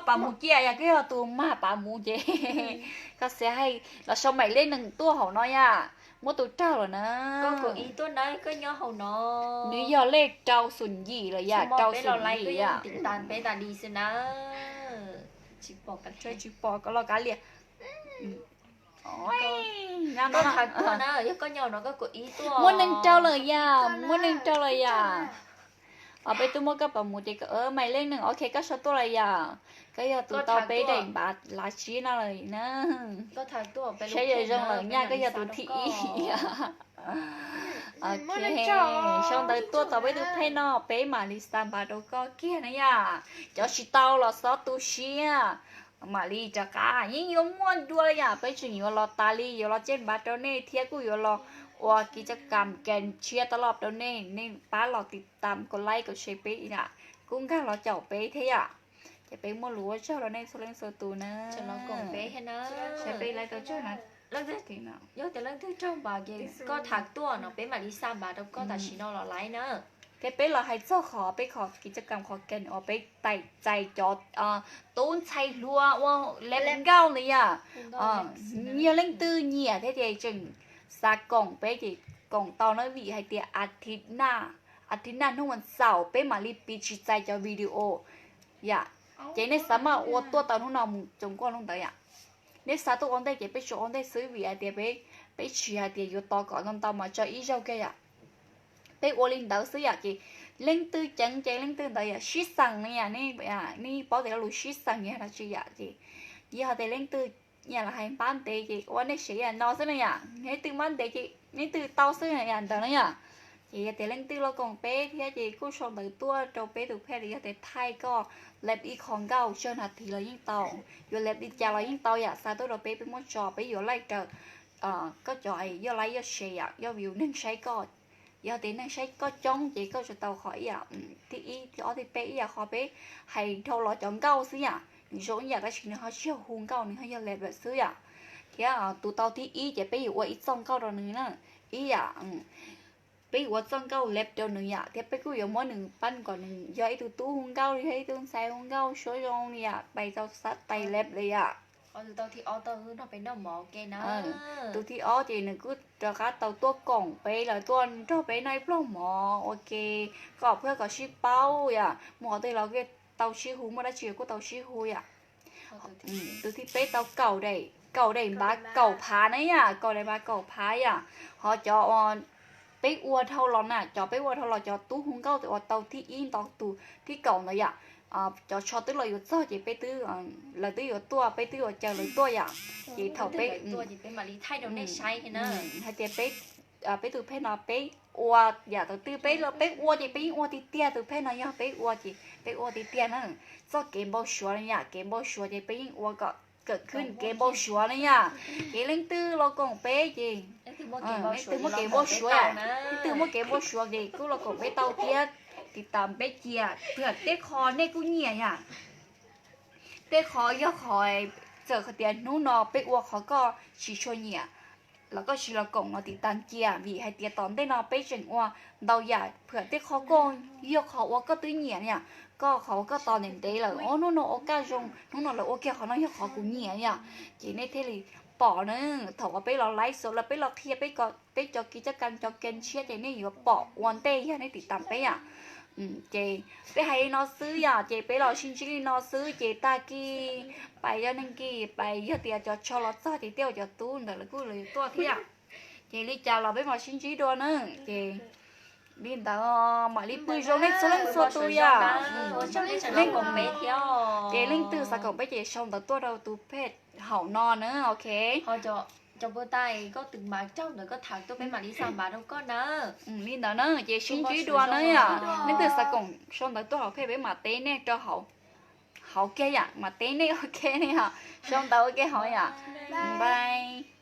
pab mus cia yom, koj yog tus mag pab mus ces koj xav hais los sau mais lej nees tuaj hauv no yom. Muab tus raug lawm na. Nws yog lej rau xum yim lawm yom, rau xum yim yom. Tsis pom koj los kav liam. Muaj neeg raug lawm yom, muaj neeg raug lawm yom. Os, peb twb muab koj pab mus ces mais lej nees, ok, koj sau tuaj lawm yom. Koj yog tus tau peb daim npav lav tsib no lawm na. Saib zoo zoo lawm nyaj, koj yog tus thib ib. Ok, sau ntawv tuaj tau peb tus pheej no, peb mam li xa npav rau koj kiag na yom. Cov tsis tau los txhob tu siab, mam li rov qab, yeej yuav muaj dua li yom. Peb tseem yuav los tas li, yuav los coj npav rau nej thiab kuj yuav los ua kiv coj kam ke tshiab taj loj rau nej, nej pab los tiv tam kom like kom share peb yom, kuj nkag los caum peb thiab yom. Ces peb muaj lus ua tsaug rau nej txhua leej txhua tus na. Saib peb laiv tau tsaug na. Yog tias leej twg raug npav ces koj tham tuaj no peb mam li xa npav rau koj tam sim no los laiv na. Thiab peb los hais txog qhov peb qhov kiv coj kam qhov ke uas peb txais cov tub ntxhais hluas ua lab nkauj ntawd yom. Yog leej twg nyiam thiab ces tseem xav koom peb ces koom tau na, vim hais tias a thi na, a thi na hnub vas xaum peb mam li piv tsis txais cov video yom. Ces nej xav mas ua tuaj tau hnub no mus tsoom kuaj hnub ntawd yom. Nej xav tuaj ua ntej ces peb tsuas ua ntej xwb vim hais tias peb, peb tsis hais tias yuav tos kom ntau ntau mas tso ib zaug kiag yom. Peb ua li ntawd xwb yom. Ces leej twg ceev ces leej twg ntawd yom, sib xeem no yom, nej paub tias lo lus sib xeem yog dab tsi yom. Ces yog tias leej twg nyiam los hais npab ntev ces ua nej sev yam no xwb na yom. Leej twg npab ntev ces leej twg tau xwb yam ntawd na yom. Ces yog tias leej twg los koom peb thiab ces kuj sau ntawv tuaj rau peb tus pheej li, yog tias thaij koj lab ib qho nkauj tsawg nas this los yeej tau, yuav lab li cas los yeej tau yom. Xa tuaj rau peb, peb muab tso, peb yuav laij raws koj cov yoj laij yoj share yom, yoj view, neeg saib koj. Yog tias neeg saib koj coob ces koj tsuas tau qhov ib yam, thib ib thib ob thib peb ib yam, qhov peb hais dhau los cov nkauj xwb yom. Nws zoo ib yam tab sis nws ho tsis yog hu nkauj, nws ho yog lab lawm xwb yom. Thiab tus tau thib ib ces peb yuav ua ib txoj nkauj rau nws na, ib yam, peb yuav ua txoj nkauj lab rau nws yom. Thiab peb kuj yuav muab nws pab kom nws yog ib tug tub hu nkauj, yog ib tug ntxhais hu nkauj suab zoo li yom, pais tau xab tais lab li yom. Tus thib ob ces nws kuj rov qab tau tuaj koom peb lawm, tuaj nrog peb noj ib pluag mov ua ke, kom peb kom sib paub yom. Mus qhov twg los kuj tau sib hu, muaj dab tsi kuj tau sib hu yom. Tus thib peb tau kaum daim, kaum daim npav kaum phav na yom, kaum daim npav kaum phav yom. Ho cov peb ua dhau los na, cov peb ua dhau los cov tub hu nkauj uas tau thib ib nto tus thib kaum ntawd yom, cov tsho twb los yuav txog ces peb twb, lawv twb yuav tuaj, peb twb yuav caw lawv tuaj yom. Ces thaum peb, hais tias peb peb tus phej no peb ua yam thaum twg peb los peb ua ces peb yeej ua tiag tiag, tus phej no yog peb ua ces peb ua tiag tiag na. Txoj kev npau suav no yom, kev npau suav ces peb yeej ua kom kawm khwb kev npau suav na yom. Ces leej twg los koom peb ces, leej twg muaj kev npau suav, leej twg muaj kev npau suav ces kuj los koom peb tau thiab, tiv tas peb cia, thiab tej qho nej kuj nyiam yom. Tej qho yog qhov, txawm hais tias hnub no peb ua qhov koj tsis tshua nyiam los koj sim los koom no tiv tas cia, vim hais tias tom ntej no peb tseem ua ntau yam, pham tej qho koj yog qhov uas koj twb nyiam yom, koj qhov uas koj tos ntev ntev lawm, o hnub no ua kaj zoo, hnub no lawv ua kiag qhov no yog qhov kuv nyiam yom. Ces nej thiaj li pom na, thaum uas peb los live show los peb los qhia peb cov kev coj ka cov kev ntshiab ces nej yuav pom ua ntej yog nej tiv tas peb yom. Ces peb hais li no xwb yom, ces peb los sib ntsib li no xwb ces tag kis pais yog neeg kis pais yog tias cov tsho los txog ces tej uas cov tub ntawd lawv kuj los yuav tuaj thiab. Ces li cas los peb mam sib ntsib dua na. Ces li ntawd mam li pw zoo nej txhua leej txhua tus yom. Ces leej twg xav koom peb ces sau ntawv tuaj rau tus phej hauv no na, ok. Cov pua tai koj tus mav raug ntawd koj tham tuaj peb mam li xa mav rau koj na. Li ntawd na, ces sib ntsib dua na yom. Leej twg xav koom sau ntawv tuaj hauv phej peb mam teb nej rau hauv, hauv kiag yom, mam teb nej ua ke ne yom. Sau ntawv ua ke hauv yom. Bye.